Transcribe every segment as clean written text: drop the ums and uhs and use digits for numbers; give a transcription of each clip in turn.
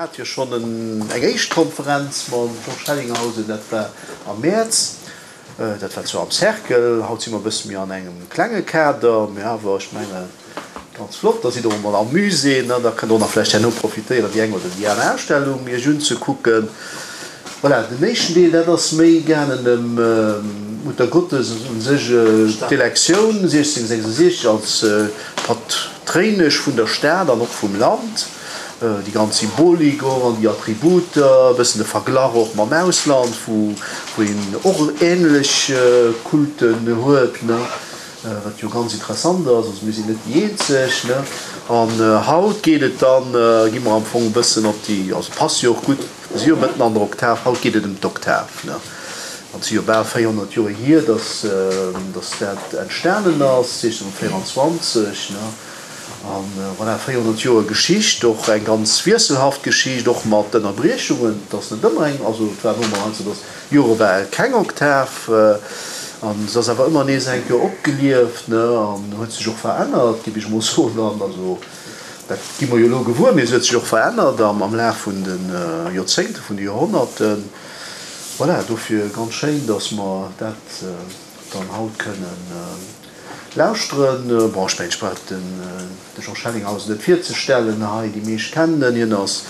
Mir hate jo schonn eng éischt Konferenz mam Jean Schellinghausen, dat war am Mäerz. Dat war zwar am Cercle, haut si mer e bësse méi an engem klenge Kader, mee awer, ech mengen, ganz flott. Da sidd Der och emol am Musée, ne, da kënnt Der och nach vläicht herno profitéieren, déi eng oder déi aner Ausstellung Iech unzekucken. Voilà, den éischten Deel, dat ass méi gaangen ëm d'Muttergottes u sech, d'Elektioun 1666 als Patréinesch vun der Stad an och vum Land. Déi ganz Symbolik och an déi Attributer, e bëssen de Verglach och mam Ausland, wou een och änlech Kulten huet, ne, wat jo ganz interessant ass. Also mir sinn net déi eenzeg, ne. An haut geet et dann, gi mer am Fong e bëssen op déi, also passt jo och gutt, mir si jo mëtten an der Oktav, haut geet et ëm d'Oktav, ne. An et si jo bal 400 Joer hier, datt dat entstanen ass, 1624, ne. A voilà, 400 Joer Geschicht, och eng ganz wiesselhaft Geschicht, och mat Ënnerbriechungen. Et ass net ëmmer eng, also et war ëmmer heiansdo, datt Jore war keng Oktav. An se ass awer ëmmer nees eng Kéier opgelieft, ne, an huet sech och verännert, géif ech emol soen. An also dat gi mer jo elo gewuer, mee se huet sech och verännert am Laf vun de Joerzéngten, vun de Joerhonnerten. Voilà, dofir ganz schéin, datt mer dat dann haut kënnen Lauschteren, bon ech mengen ech brauch den Jean Schellinghausen net virzestellen hei, déi meescht kennen en, hien ass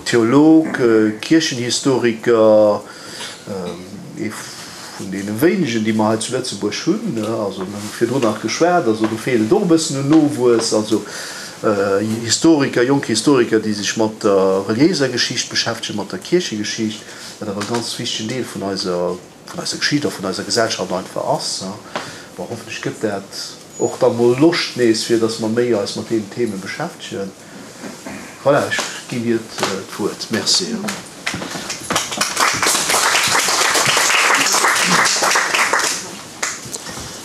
Theolog, Kierchenhistoriker, ee vun deene wéinegen déi mer hei zu Lëtzebuerg hunn, also mir hu virdrun nach geschwat, also do feelt et och e bëssen un Nowuess, also Historiker, jonk Historiker déi sech mat der reliéiser Geschicht beschäftegen, mat der Kierchegeschicht, wat awer e ganz wichtegen Deel vun eiser. vun eiser Geschicht a vun eiser Gesellschaft einfach ass. Bon, hoffentlech gëtt dat och da mol Loscht nees, fir dass mer méi eis mat deenen Themen beschäftegen. Voilà, ech ginn dir d'Wuert. Merci.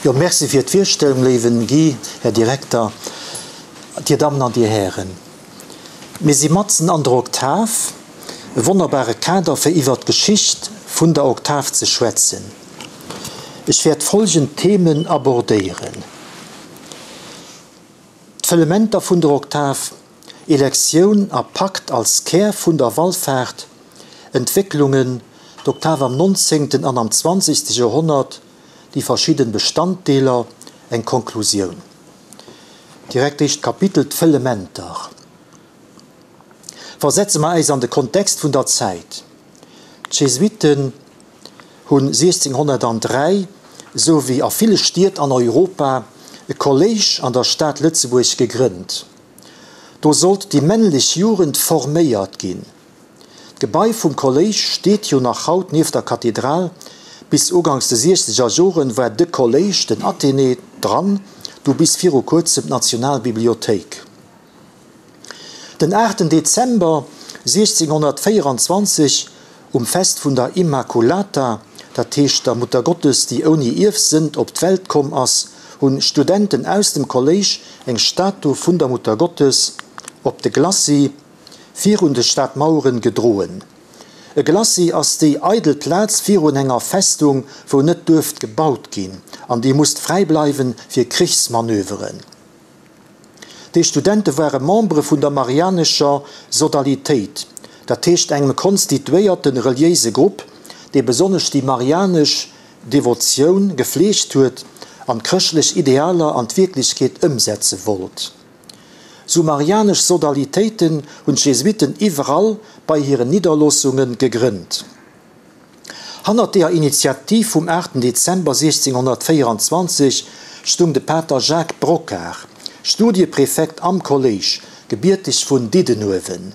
Jo, merci fir d'Virstellung, léiwen Guy, Här Direkter, Dir Dammen an Dir Hären. Mir si matzen an der Oktav, e wonnerbare Kader fir iwwer d'Geschicht vun der Oktav ze schwätzen. Ech wäert folgend Themen abordéieren, D'Fëllementer vun der Oktav, Elektioun a Pakt als Kär vun der Wallfaart, Entwécklungen, d'Oktav am nonzéngten an am zwanzegste Joerhonnert, déi verschidden Bestanddeeler, eng Konklusioun. Direkt éischt Kapitel, D'Fëllementer. Versetze mer äis an de Kontext vun der Zäit. D'Jesuiten hunn 1603, sou wéi a ville Stied an Europa, e Kolléisch an der Stad Lëtzebuerg gegrënnt. Do sollt déi männlech Jugend forméiert ginn. D'Gebai vum Kolléisch steet jo nach haut nieft der Kathedral. Bis uganks de siechzeger Joren war de Kolléisch, den Athénée, dran, du bis viru kuerzem d'Nationalbibliothéik. Den aachten Dezember 1624, um Fest vun der Immaculata, dat heescht der Muttergottes, déi ouni Ierfsënd op d'Welt komm ass, hunn Studenten aus dem Kolléisch eng Statu vun der Muttergottes op de Glacis virun de Stadmaueren gedroen. E Glacis ass déi eidel Plaz virun enger Festung, wou net duerft gebaut ginn an déi musst fräi bleiwen fir Krichsmanöveren. Déi Studente ware Membere vun der Marianescher Sodalitéit, dat heescht engem konstituéierte reliéise Grupp, dee besonnesch déi marianesch Devotioun gefleegt huet an chrëschtlech Idealer an d'Wierklechkeet ëmsetze wollt. Sou marianesch Sodalitéiten hunn d'Jesuitten iwwerall bei hiren Nidderloossunge gegrënnt. Hannert deeër Initiativ vum 8 Dezember 1624 stung de Pater Jacques Brocquart, Studieprefekt am Kolléisch, gebierteg vun Diddenuewen.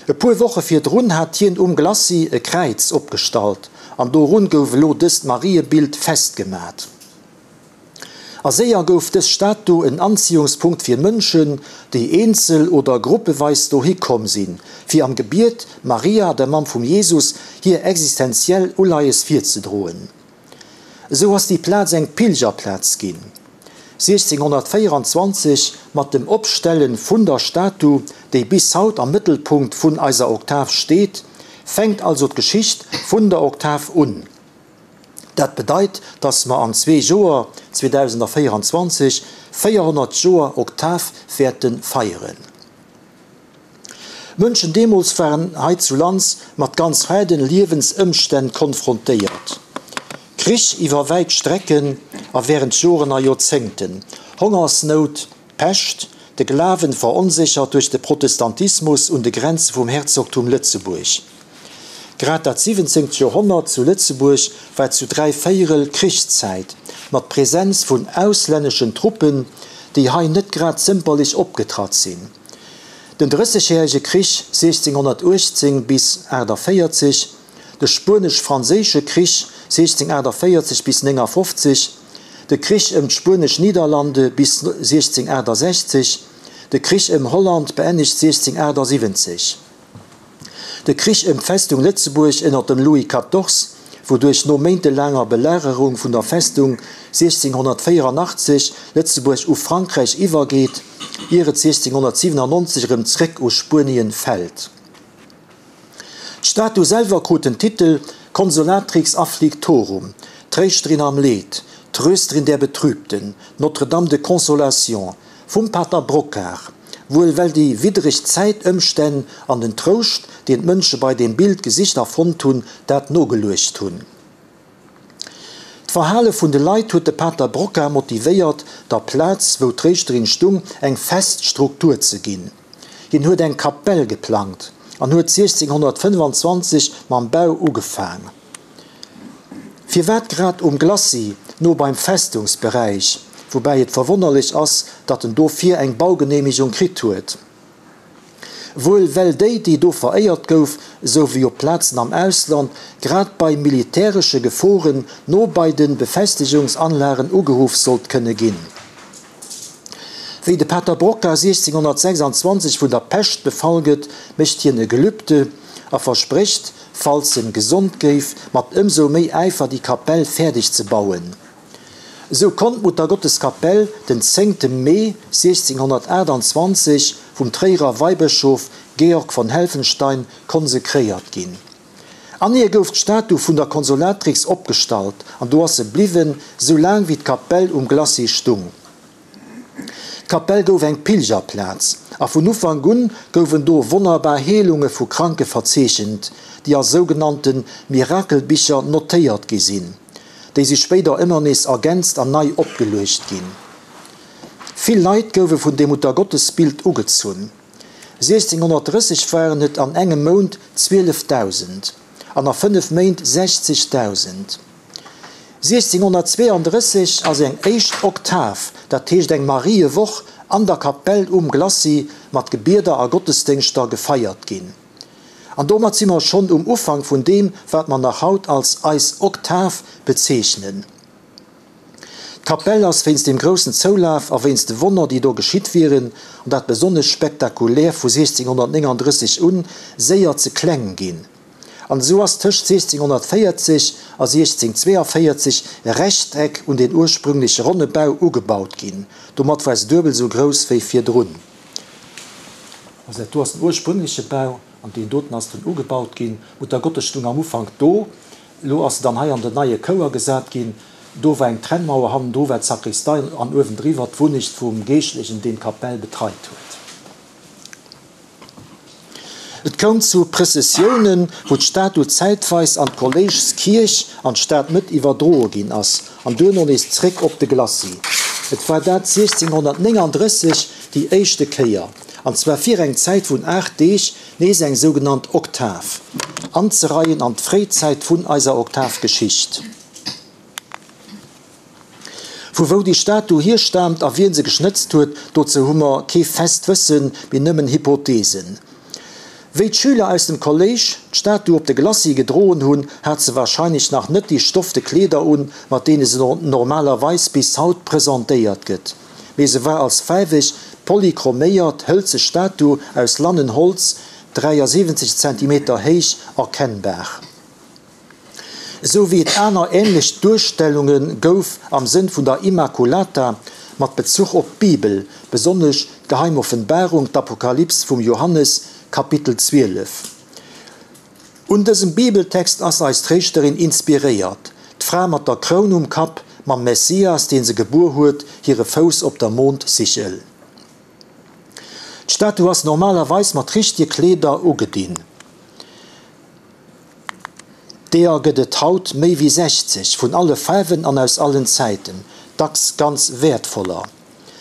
E puer Woche virdrun hat hien um Glacis e Kräiz opgestallt an dorun gouf elo dëst Mariebild festgemat. A séier gouf dës Statu en Anziehungspunkt fir Mënschen, déi eenzel oder gruppeweis dohi komm sinn, fir am Gebiet Maria, der Mamm vum Jesus, hir existenziell Uleies virzedroen. Esou ass déi Plaz eng Pilgerplaz ginn. 1624 mat dem Opstelle vun der Statu, déi bis haut am Mëttelpunkt vun eiser Oktav steet, fänkt also d'Geschicht vun der Oktav un. Dat bedeit, dass mer an zwee Joer, 2024, 400 Joer Oktav wäerte feieren. D'Mënschen deemools waren hei zu Lands mat ganz haarden Liewensëmstänn konfrontéiert. Krich iwwer wäit Strecken a wärend Joren a Joerzéngten, Hongersnout, Pescht, de Glawen veronséchert duerch de Protestantismus un de Grenze vum Herzogtum Lëtzebuerg. Grad dat siwwenzéngt Joerhonnert zu Lëtzebuerg war zu dräivéierel Krichszäit, mat Präsenz vun auslänneschen Truppen, déi hei net grad zëmperlech opgetratt sinn. Den Drëssegjärege Krich 1618 bis 48, de Spuenesch-Franséische Krich 1648 bis 59, de Krich ëm d'Spuenesch Niederlande bis 1668, de Krich ëm Holland beennegt 1678. De Krich ëm d'Festung Lëtzebuerg ënner dem Louis Quatorze, wouduerch no méintelaanger Belagerung vun der Festung 1684 Lëtzebuerg u Frankräich iwwergeet, ier et 1697 erëm zréck u Spuenien fält. D'Statu selwer krut den Titel Consolatrix afflictorum, Tréischterin am Leed, Trösterin der Betrübten, Notre-Dame de Consolation, vum Pater Brocquart, wuel well déi widdereg Zäitëmstänn an den Trouscht, deen d'Mënsche bei deem Bild gesicht a fonnt hunn, dat nogeluecht hunn. D'Verhale vun de Leit huet de Pater Brocquart motivéiert, der Plaz, wou d'Tréischterin stung, eng fest Struktur ze ginn. Hien huet eng Kapell geplangt an huet 1625 mam Bau ugefaang. Firwat grad um Glacis, no beim Festungsberäich, woubäi et verwonnerlech ass, datt en dofir eng Baugeneemegung kritt huet? Wuel well déi, déi do veréiert gouf, esou wéi op Plazen am Ausland, grad bei militäresche Geforen no bei de Befestegungsanlagen ugeruff sollt kënne ginn. Wéi de Pater Brocquart 1626 vun der Pescht befall gëtt, mécht hien e Gelübde a versprécht, falls en gesond géif, mat ëmsou méi Äifer déi Kapell fäerdeg ze bauen. Esou konnt d'Muttergotteskapell den zéngte Mee 1628 vum Tréierer Weibëschof Georg von Helfenstein konsekréiert ginn. An hir gouf d'Statu vun der Consolatrix opgestallt an do ass se bliwwen, sou laang wéi d'Kapell um Glacis stung. D'Kapell gouf eng Pilgerplaz a vun Ufank un gouwen do wonnerbar Heelunge vu Kranke verzeechent, déi a sougenannte Mirakelbicher notéiert gi sinn. Déi si spéider ëmmer nees ergänzt an nei opgeluecht ginn. Vill Leit gouwe vun dem Muttergottesbild ugezunn. 1630 waren et an engem Mount 12.000 an a 5 Méint 60.000. 1632 ass eng éischt Oktav, dat heescht eng Mariewoch, an der Kapell um Glacis mat Gebieder a Gottesdéngschter gefeiert ginn. An domat si mer schonn um Ufank vun deem, wat mer nach haut als eis Oktav bezeechnen. D'Kapell ass wéinst dem groussen Zoulaf a wéinst de Wonner, déi do geschitt wieren, an dat besonnesch spektakulär vu 1639 un, séier ze kleng ginn. An esou ass tëscht 1640 a 1642 e Rechteck un den ursprüngleche ronne Bau ugebaut ginn. Domat war se duebel esou grouss wéi virdrun. Also dat do ass den ursprüngleche Bau an deen doten ass dunn ugebaut ginn. D'Muttergottes stung am Ufank do. Elo ass se dann hei an den neie Chouer gesat ginn. Do war eng Trennmauer, hannendru war d'Sakristei an uewendriwwer d'Wunnecht vum Geeschtlechen, deen d'Kapell betreit huet. Et koum zu Prëssessiounen, wou d'Statu zäitweis an d'Kolléischskierch an d'Stadmëtt iwwerdroe ginn ass an duerno nees zréck op de Glacis. Et war dat 1639 déi éischte Kéier, an zwar fir eng Zäit vun 8 Deeg, Nees eng sougenannt Oktav anzereien an d'Fréizäit vun eiser Oktavgeschicht. Vu wou déi Statu hierstaamt a wien se geschnëtzt huet, dozou hu mer kee fest Wëssen, mee nëmmen Hypothesen. Wéi d'Schüler aus dem Kolléisch d'Statu op de Glacis gedroen hunn, hat se warscheinlech nach net déi stofte Kleeder un, mat deene se normalerweis bis haut presentéiert gëtt. Mee se war als faarweg polychroméiert hëlze Statu aus Lannenholz, 73 Zentimeter héich, erkennbar. Esou wéi et aner änlech Duerstellunge gouf am Sënn vun der Immaculata mat Bezuch op d'Bibel, besonnesch d'Geheim Offenbarung, d'Apokalyps vum Johannes, Kapitel 12. Un dësem Bibeltext ass eis Tréischterin inspiréiert, d'Fra mat der Kroun um Kapp, mam Messias, deen se gebuer huet, hire Fouss op der Mondsichel. D'Statu ass normalerweis mat richtege Kleeder ugedinn. Deeër gëtt et haut méi wéi 60, vun alle Faarwen an aus allen Zäiten, dacks ganz wäertvoller,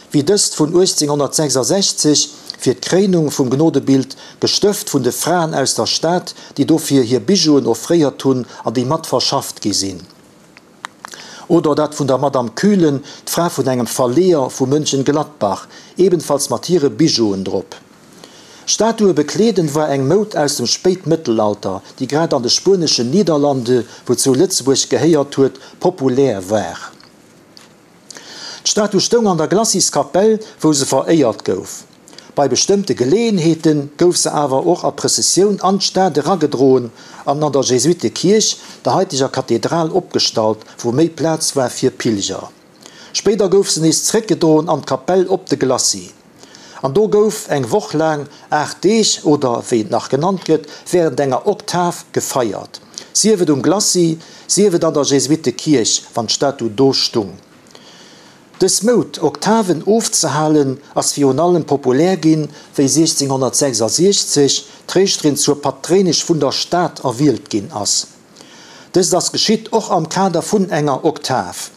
wéi dëst vun 1866 fir d'Kréinung vum Gnodebild, gestëft vun de Fraen aus der Stad, déi dofir hir Bijouen offréiert hunn an déi mat verschafft gi sinn. Oder dat vun der Madame Kühlen, d'Fra vun engem Verleeër vu Mönchengladbach, ebenfalls mat hire Bijouen drop. Statue bekleeden war eng Moud aus dem Spéitmëttelalter, déi grad an de spueneschen Niederlande, wouzou Lëtzebuerg gehéiert huet, populär war. D'Statu stoung an der Glacis-Kapell, wou se veréiert gouf. Bei bestëmmte Geleeënheete gouf se awer och a Prëssessioun an d'Stad eragedroen an an der Jesuittekierch, der haiteger Kathedral, opgestallt, wou méi Plaz war fir Pilger. Spéider gouf se nees zeréckgedroen an d'Kapell op de Glacis. An do gouf eng Woch laang, 8 Deeg oder wéi et nach genannt gëtt, wärend enger Oktav gefeiert. Sief et um Glacis, sief et an der Jesuittekierch, wann d'Statu do stung. Dës Moud, Oktaven ofzehalen, ass virun allem populär ginn, wéi 1666 d'Tréischterin zur Patréinesch vun der Stad erwielt ginn ass. Dëst ass geschitt och am Kader vun enger Oktav.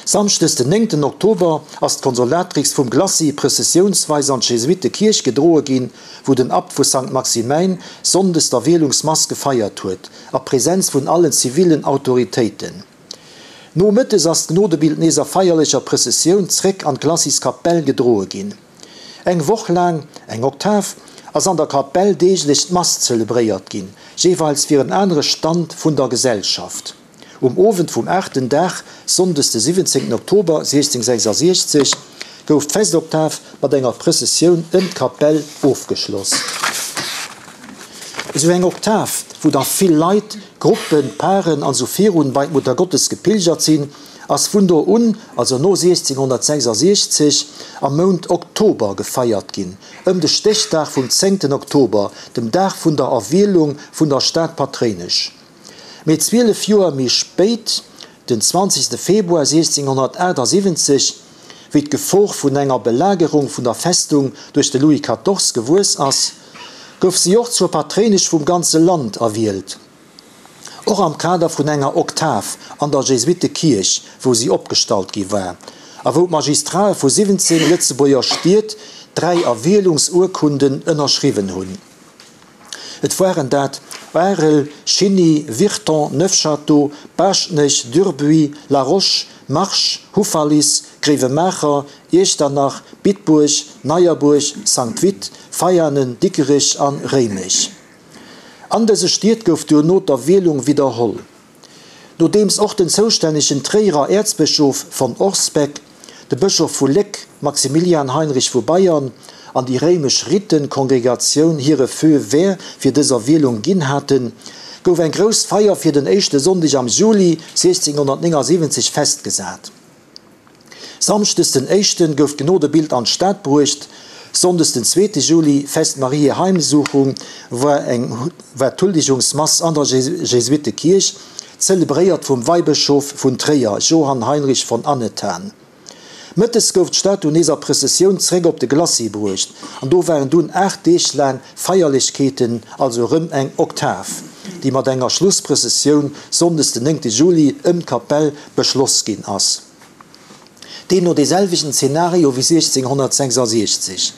Samschdes den néngten Oktober ass d'Consolatrix vum Glacis prëssessiounsweis an d'Jesuittekierch gedroe ginn, wou den Abt vu Sankt Maximäin sonndes d'Erwielungsmass gefeiert huet, a Präsenz vun allen zivilen Autoritéiten. Nomëttes ass d'Gnodebild nees a feierlecher Prëssessioun zréck an d'Glacis-Kapell gedroe ginn. Eng Woch laang, eng Oktav, ass an der Kapell deeglech d'Mass zelebréiert ginn, jeeweils fir en anere Stand vun der Gesellschaft. Um Owend vum aachten Dag, sonndes de 17 Oktober 1666, gouf d'Festoktav mat enger Prëssessioun ëm d'Kapell ofgeschloss. Esou eng Oktav, wou da vill Leit, Gruppen, Paren an esou virun, bei d'Muttergottes gepilgert sinn, ass vun do un, also no 1666, am Mount Oktober gefeiert ginn, ëm de Stéchdag vum zéngten Oktober, dem Dag vun der Erwielung vun der Stadpatréinesch. Mee 12 Joer méi spéit, den 20 Februar 1678, wéi d'Gefor vun enger Belagerung vun der Festung duerch de Louis Quatorze gewuess ass, gouf si och zur Patréinesch vum ganze Land erwielt, och am Kader vun enger Oktav an der Jesuittekierch, wou si opgestallt gi war a wou d'Magistrae vu 17 Lëtzebuerger Stied 3 Erwielungsurkunden ënnerschriwwen hunn. Et waren dat, Arel, Chiny, Virton, Neufchâteau, Baaschtnech, Durbuy, Laroche, Marche, Houffalize, Gréiwemaacher, Iechternach, Bitburg, Neierbuerg, Sankt Vith, Veianen, Dikerech an Réimech. An dëse Stied gouf duerno d'Erwielung widderholl. Nodeems och den zoustännegen Tréierer Äerzbëschof von Orsbeck, de Bëschof vu Léck Maximilian Heinrich vu Bayern an déi réimesch Ritenkongregatioun hire Feu vert fir dës Erwielung ginn haten, gouf eng grouss Feier fir den éischte Sonndeg am Juli 1679 festgesat. Samschdes den éischten gouf d'Gnodebild an d'Stad bruecht, Sonndes den zweete Juli, Fest Mariä Heimsuchung, war eng war d'Huldigungsmass an der Jesuittekierch, zelebréiert vum Weibëschof vun Tréier, Johann Heinrich von Anethan. Mëttes gouf d'Statu nees a Prëssessioun zréck op de Glacis bruecht an do waren dunn 8 Deeg laang Feierlechkeeten, also erëm eng Oktav, déi mat enger Schlussprëssessioun sonndes den néngte Juli ëm d'Kapell beschloss ginn ass. Deemno dee selwechten Zenario wéi 1666.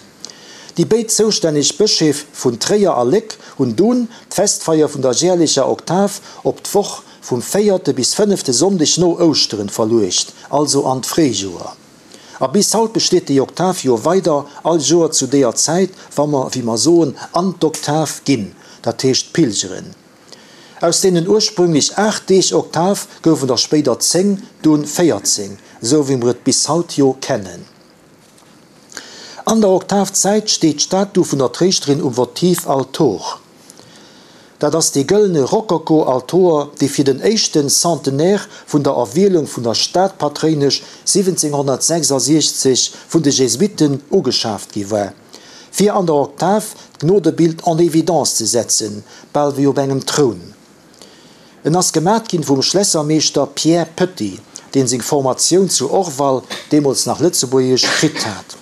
Déi béid zoustänneg Bëscheef vun Tréier a Léck hunn dunn d'Festfeier vun der järlecher Oktav op d'Woch vum véierte bis fënnefte Sonndeg no Ouschteren verluecht, also an d'Fréijoer. A bis haut besteet déi Oktav jo weider all Joer zu deeër Zäit, wa mer, wéi mer soen, an d'Oktav ginn, dat heescht pilgeren. Aus deenen ursprünglech 8 Deeg Oktav goufen der spéider 10, dunn 14, esou wéi mer et bis haut jo kennen. An der Oktavzäit steet d'Statu vun der Tréischterin um Votiv-Altor. Dat ass dee gëllene Rokoko-Altoer, dee fir den éischten Centenaire vun der Erwielung vun der Stadpatréinesch 1766 vun de Jesuitten ugeschaaft gi war. Fir an der Oktav d'Gnodebild en évidence ze setzen, bal wéi op engem Troun. En ass gemat ginn vum Schlässermeeschter Pierre Petit, deen seng Formatioun zu Orval, deemools nach lëtzebuergesch, kritt hat.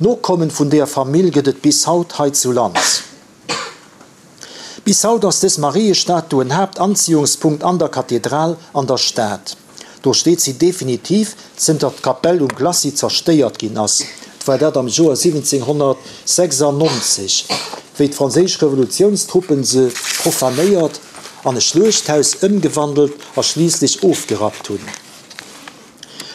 Nokommen vun deeër Famill gëtt et bis haut hei zu Land. Bis haut ass dës Mariestatu en Haaptanziehungspunkt an der Kathedral an der Stad. Do steet si definitiv, zënter d'Kapell um Glacis zerstéiert ginn ass. 't war dat am Joer 1796, wéi d'franséisch Revolutiounstruppen se profanéiert, an e Schluechthaus ëmgewandelt a schliisslech ofgerappt hunn.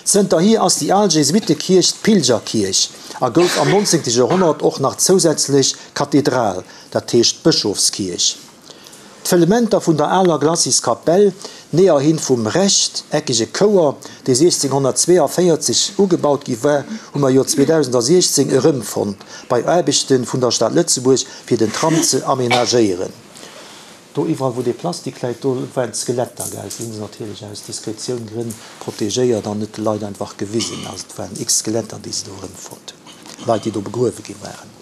Zënterhier ass déi al Jesuittekierch d'Pilgerkierch a gouf am 19. Joerhonnert och nach zousätzlech Kathedral, dat heescht Bëschofskierch. D'Fëllementer vun der aler Glaciskapell, neerhin vum rechteckege Chouer, dee 1642 ugebaut gi war, hu mer jo 2016 erëmfonnt bei Aarbechte vun der Stad Lëtzebuerg fir den Tram ze amenagéieren. Do iwwerall wou dee Plastik läit, do waren d'Skeletter, gell. Se hunn se natierlech aus Diskretioun Grënn protegéiert an net de Leit einfach gewisen. Also et waren x Skeletter, déi se do erëmfonnt hunn, Leit, déi do begruewe gi waren.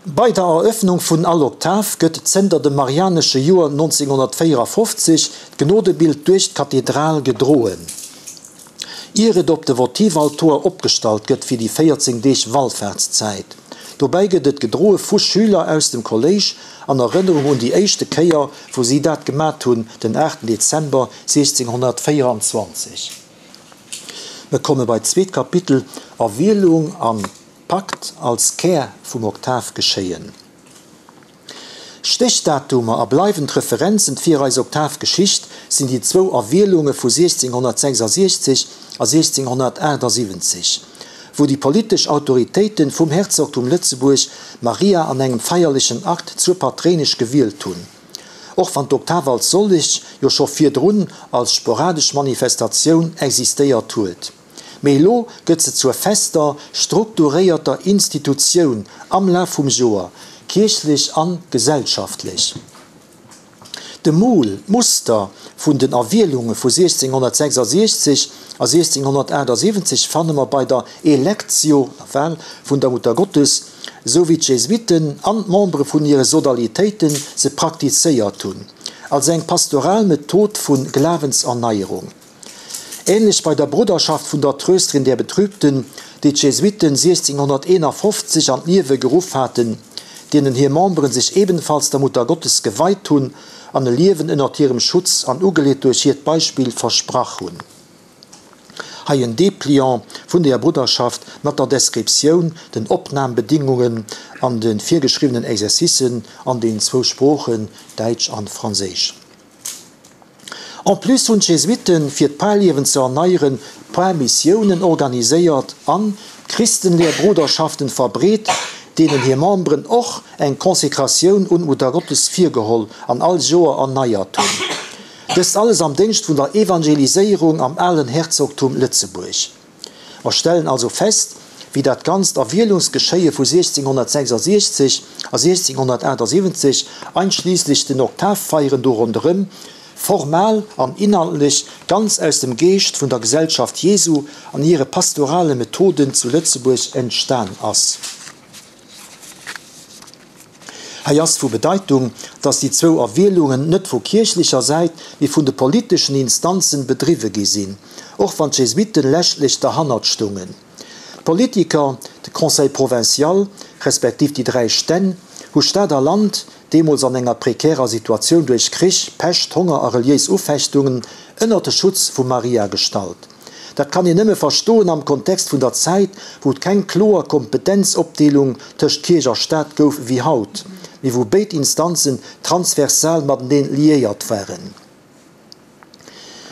Bei der Eröffnung vun all Oktav gëtt zënter dem marianesche Joer 1954 d'Gnodebild duerch d'Kathedral gedroen. Ier et op de Votivaltoer opgestallt gëtt fir déi 14 Deeg Wallfaartszäit. Dobäi gëtt et gedroe vu Schüler aus dem Kolléisch an Erënnerung un déi éischte Kéier wou si dat gemat hunn, den 8 Dezember 1624. Mer komme bei d'zweet Kapitel, Erwielung an Pakt als Kär vum Oktavgeschéien. Stéchdatumer a bleiwend Referenzen fir eis Oktavgeschicht sinn déi zwou Erwielunge vu 1666 a 1678, wou déi politesch Autoritéiten vum Herzogtum Lëtzebuerg Maria an engem feierlechen Akt zur Patréinesch gewielt hunn. Och wann d'Oktav als sollech jo scho virdrun als sporadesch Manifestatioun existéiert huet. Mee elo gëtt se zur fester, strukturéierter Institutioun am Laf vum Joer, kierchlech an gesellschaftlech. De Moule, d'Muster vun den Erwielunge vu 1666 a 1678 fanne mer bei der Electio, Wahl, vun der Muttergottes, esou wéi d'Jesuiten an d'Membere vun hire Sodalitéiten se praktizéiert hunn, als eng pastoral Method vu Glawenserneierung. Ähnlech bei der Brudderschaft vun der Trösterin der Betrübten, déi d'Jesuiten 1651 an d'Liewe geruff haten, deenen hir Memberen sech ebenfalls der Muttergottes geweit hunn an e Liewen ënnert hirem Schutz an ugeleet duerch hiert Beispill versprach hunn. Hei en Dépliant vun deer Brudderschaft mat der Descriptioun, den Opnahmbedingungen an de virgeschriwwenen Exercicen an den zwou Sproochen, Däitsch an Franséisch. En plus hunn d'Jesuiten, fir d'Parliewen ze erneieren, Parmissiounen organiséiert an d'Christenlehrbruderschaften verbreet, deenen hir Memberen och eng Konsekratioun un d'Muttergottes virgeholl an all Joer erneiert hunn. Dëst alles am Déngscht vun der Evangeliséierung am alen Herzogtum Lëtzebuerg. Mer stellen also fest, wéi dat ganzt Erwielungsgeschéie vu 1666 a 1678, einschliisslech den Oktavfeieren do ronderëm, formal an inhaltlech ganz aus dem Geescht vun der Gesellschaft Jesu an hire pastorale Methoden zu Lëtzebuerg entstan ass. Hei ass vu Bedeitung, datt déi zwou Erwielungen net vu kierchlecher Säit, mee vun de politeschen Instanzen bedriwwe gi sinn, och wann d'Jesuiten leschtlech derhannert stungen. D'Politiker, de Conseil provincial, respektiv déi dräi Stänn, hu Stad a Land, deemools an enger prekärer Situatioun duerch Krich, Pescht, Honger a reliéis Ufechtungen, ënnert de Schutz vu Maria gestallt. Dat kann een nëmme verstoen am Kontext vun der Zäit, wou et keng kloer Kompetenzopdeelung tëscht Kierch a Staat gouf wéi haut, mee wou béid Instanzen transversal mateneen liéiert waren.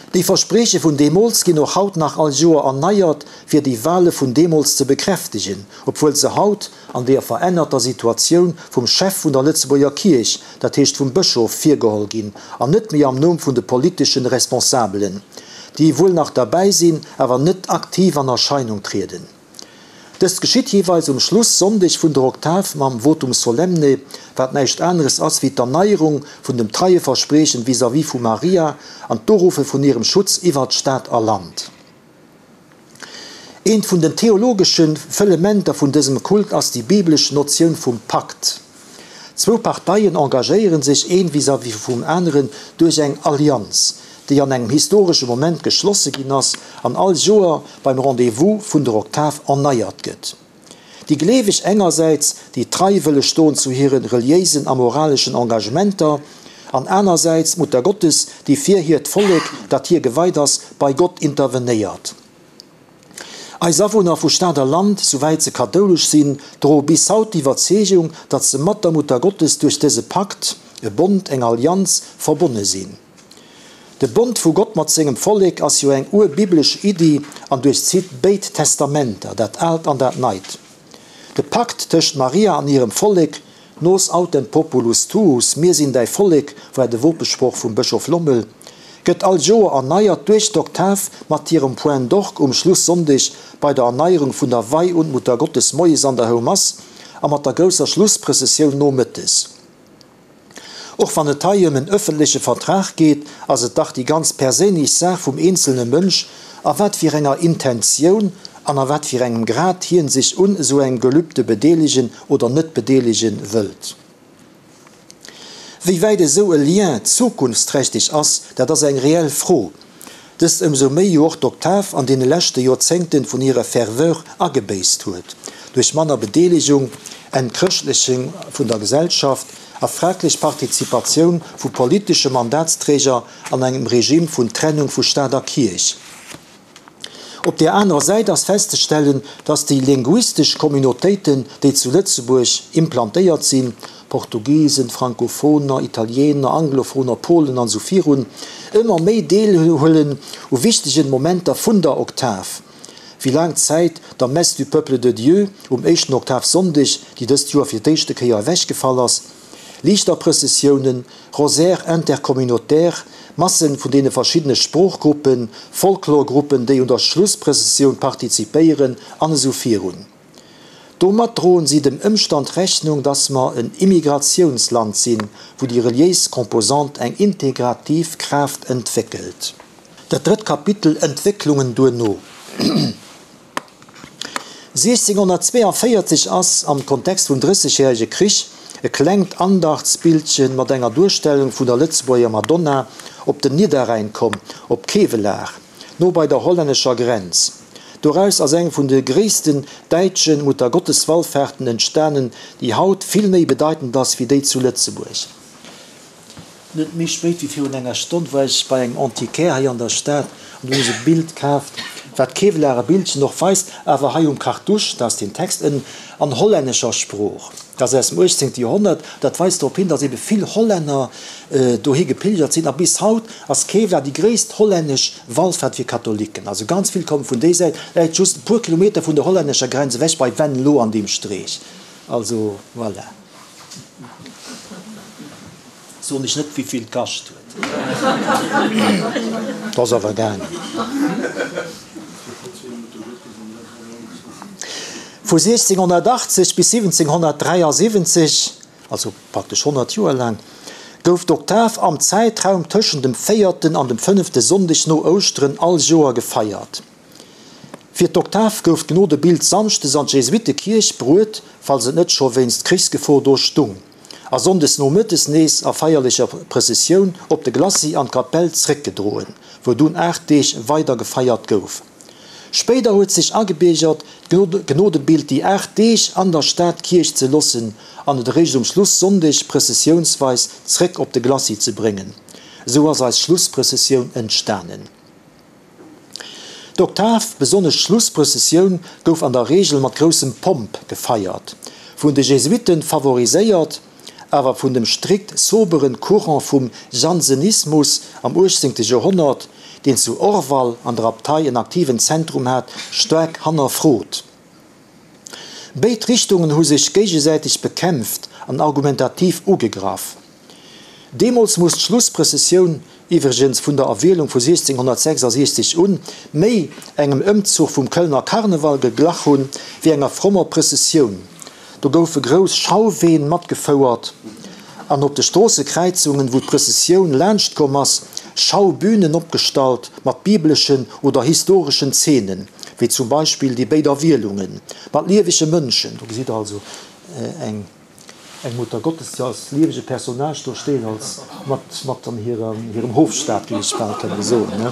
Déi Versprieche vun deemools ginn och haut nach all Joer erneiert, fir déi Wale vun deemools ze bekräftegen, obwuel se haut an deeër verännerter Situatioun vum Chef vun der Lëtzebuerger Kierch, dat heescht vum Bëschof, virgeholl ginn an net méi am Numm vun de politeschen Responsabelen, déi wuel nach derbäi sinn, awer net aktiv an Erscheinung trieden. Dëst geschitt jeeweils um Schluss-Sonndeg vun der Oktav mam Votum solemne, wat näischt aneres ass wéi d'Erneierung vun dem Treieverspriechen vis-à-vis vu Maria an d'Uruffe vun hirem Schutz iwwert Stad a Land. Eent vun den theologesche Fëllementer vun dësem Kult ass déi biblesch Notioun vum Pakt. Zwou Parteien engagéiere sech een vis-à-vis vum aneren duerch eng Allianz. déi an engem historesche Moment geschlosse ginn ass an all Joer beim Rendez-vous vun der Oktav erneiert gëtt. Déi Gleeweg engersäits, déi trei wëlle stoen zu hire reliéisen a moraleschen Engagementer, an anersäits d'Mutter Gottes, déi fir hiert Vollek, dat hir geweit ass, bei Gott intervenéiert. Eis Awunner vu Stad a Land, souwäit se kathoulesch sinn, droe bis haut d'Iwwerzeegung, datt se mat der Mutter Gottes duerch dëse Pakt, e Bond, eng Allianz, verbonne sinn. De Bond vu Gott mat sengem Vollek ass jo eng urbiblesch Iddi an duerchzitt béid Testamenter, dat Aalt an dat Neit. De Pakt tëscht Maria an hirem Vollek, Nos autem populus tuus, Mir sinn däi Vollek, war de Wopesproch vum Bëschof Lommel, gëtt all Joer erneiert duerch d'Oktav mat hirem Point d'orgue um Schlussonndeg bei der Erneierung vun der Wei un d'Muttergottes moies an der Houmass a mat der grousser Schlussprëssessioun nomëttes. Och wann et hei ëm en ëffentleche Vertrag geet, ass et dach déi ganz perséinlech Saach vum eenzelne Mënsch, a wat fir enger Intentioun an a wat fir engem Grad hien sech un esou engem Gelübde bedeelegen oder net bedeelegen wëllt. Wéi wäit esou e Lien zukunftsträchteg ass, dat ass eng reell Fro. Dëst ëmsou méi jo och d'Oktav an deene leschte Joerzéngten vun hirer Ferveur agebéisst huet, duerch manner Bedeelegung, Entchrëschtlechung vun der Gesellschaft a fraglech Partizipatioun vu politesche Mandatsträger an engem Regime vun Trennung vu Staat a Kierch. Op där anerer Säit ass festzestellen, dass déi linguistesch Communautéiten, déi zu Lëtzebuerg implantéiert sinn, Portugisen, Frankophoner, Italiener, Anglophoner, Polen an esou virun, ëmmer méi deelhuelen u wichtegen Momenter vun der Oktav, wéi laang Zäit der Messe du Peuple de Dieu um éischten Oktavsonndeg, déi dëst Joer fir d'éischte Kéier ewechgefall ass, Liichterprëssessiounen, Rosaires intercommunautaires, Massen vun deene verschiddene Sproochgruppen, Folklorgruppen, déi un der Schlussprëssessioun partizipéieren, an esou virun. Domat droen si dem Ëmstand Rechnung, dass mer en Immigratiounsland sinn, wou déi reliéis Composante eng integrativ Kraaft entwéckelt. Dat drëtt Kapitel, Entwécklungen duerno. 1642 ass, am Kontext vum Drëssegjärege Krich, e klengt Andachtsbildche mat enger Duerstellung vun der Lëtzebuerger Madonna op den Niederrhäin komm, op Kevelaer, no bei der hollännescher Grenz. Doraus ass eng vun de gréissten däitsche Muttergotteswallfahrten entstanen, déi haut vill méi bedeitend ass wéi déi zu Lëtzebuerg. Net méi spéit wéi virun enger Stonn war ech bei engem Antiquaire hei an der Stad an do hunn ech e Bild kaaft, wat d'Kevelarer Bildchen och weist, awer hei um Cartouche, da ass den Text ënnen an hollännescher Sprooch. Dat ass aus dem 18. Joerhonnert. Dat weist drop hin, datt ebe vill Hollänner dohi gepilgert sinn a bis haut ass Kevelaer déi gréisst hollännesch Wallfahrt fir Katholiken. Also ganz vill komme vun déi Säit, läit just e puer Kilometer vun der hollännescher Grenz ewech bei Venlo an deem Streech. Also voilà. Soen ech net wéivill et kascht huet. Et ass awer gaangen. Vu 1680 bis 1773, also praktesch 100 Joer laang, gouf d'Oktav am Zäitraum tëschent dem véierten an dem fënnefte Sonndeg no Ouschteren all Joer gefeiert. Fir d'Oktav gouf d'Gnodebild samschdes an d'Jesuittekierch bruet, falls et net scho wéinst Krichsgefor do stung, a sonndes nomëttes nees a feierlecher Prëssessioun op de Glacis an d'Kapell zréckgedroen, wou dunn 8 Deeg weider gefeiert gouf. Spéider huet sech agebiergert, d'Gnodebild déi 8 Deeg an der Stadkierch ze loossen an et eréischt um Schlussonndeg prëssessiounsweis zréck op de Glacis ze bréngen. Esou ass eis Schlussprëssessioun entstanen. D'Oktav, besonnesch d'Schlussprëssessioun, gouf an der Reegel mat groussem Pomp gefeiert, vun de Jesuitten favoriséiert, awer vun dem strikt soberen Courant vum Jansenismus am 18. Joerhonnert, deen zu Orval an der Abtei en aktiven Zentrum hat, staark hannerfrot. Béid Richtungen hu sech géigesäiteg bekämpft an argumentativ ugegraff. Deemools muss d'Schlussprëssessioun, iwwregens vun der Erwielung vu 1666 un, méi engem Ëmzuch vum Kölner Karneval geglach hunn, wéi enger frommer Prëssessioun. Do goufe grouss Schauween matgefouert an op de Stroossekräizungen, wou d'Prëssessioun laanschtkomm ass, Schaubünen opgestallt mat bibleschen oder historeschen Zeenen, wéi zum Beispill déi béid Erwielungen, mat liewege Mënschen. Do gesitt Der also eng. Eng Muttergottes, déi als liewege Personnage do steet, als mat, mat an hirem Hofstaat, géif ech bal kënne soen, ne?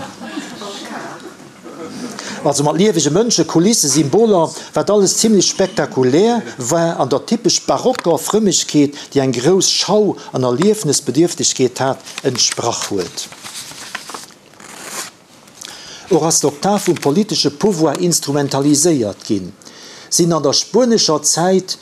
Also mat liewege Mënschen, Kulisse, Symboler, wat alles zimlech spektakulär war an der typesch barocker Frëmmegkeet, déi eng grouss Schau an Erliefnesbedierftegkeet hat, entsprach huet. Och ass d'Oktav vum politesche Pouvoir instrumentaliséiert ginn. Sinn an der spuenescher Zäit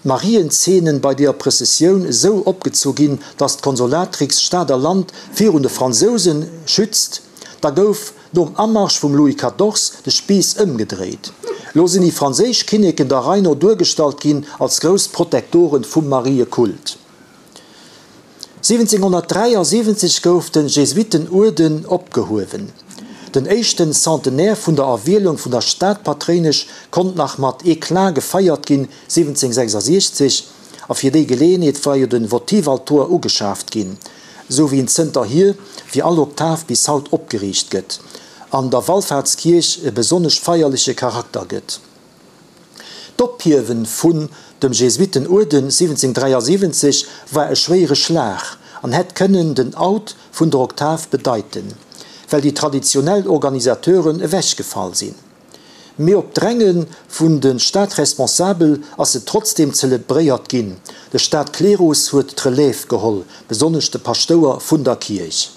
d'Marienzeenen bei deer Prëssessioun esou opgezu ginn, datt d'Consolatrix Stad a Land virun de Fransousen schützt, da gouf nom Amarsch vum Louis Quatorze de Spiiss ëmgedréit. Lo sinn déi franséisch Kinneken der Rei no duergestallt ginn als grouss Protektoren vum Mariekult. 1773 gouf de Jesuitenuerden opgehuewen. Den éischten Centenaire vun der Erwielung vun der Stadpatréinesch konnt nach mat Eclat gefeiert ginn, 1766, a fir déi Geleeënheet war jo den Votivaltor ugeschaaft ginn, sou wéi en zënterhier fir all Oktav bis haut opgeriicht gëtt an der Wallfaartskierch e besonnesch feierleche Charakter gëtt. D'Ophiewen vun dem Jesuitenuerden 1773 war e schwéiere Schlag an hätt kënnen den Out vun der Oktav bedeiten, well déi traditionell Organisateuren ewechgefall sinn. Mee op Dränge vun de Stadresponsabel ass se trotzdeem zelebréiert ginn. De Stadklerus huet d'Relève geholl, besonnesch de Paschtouer vun der Kierch.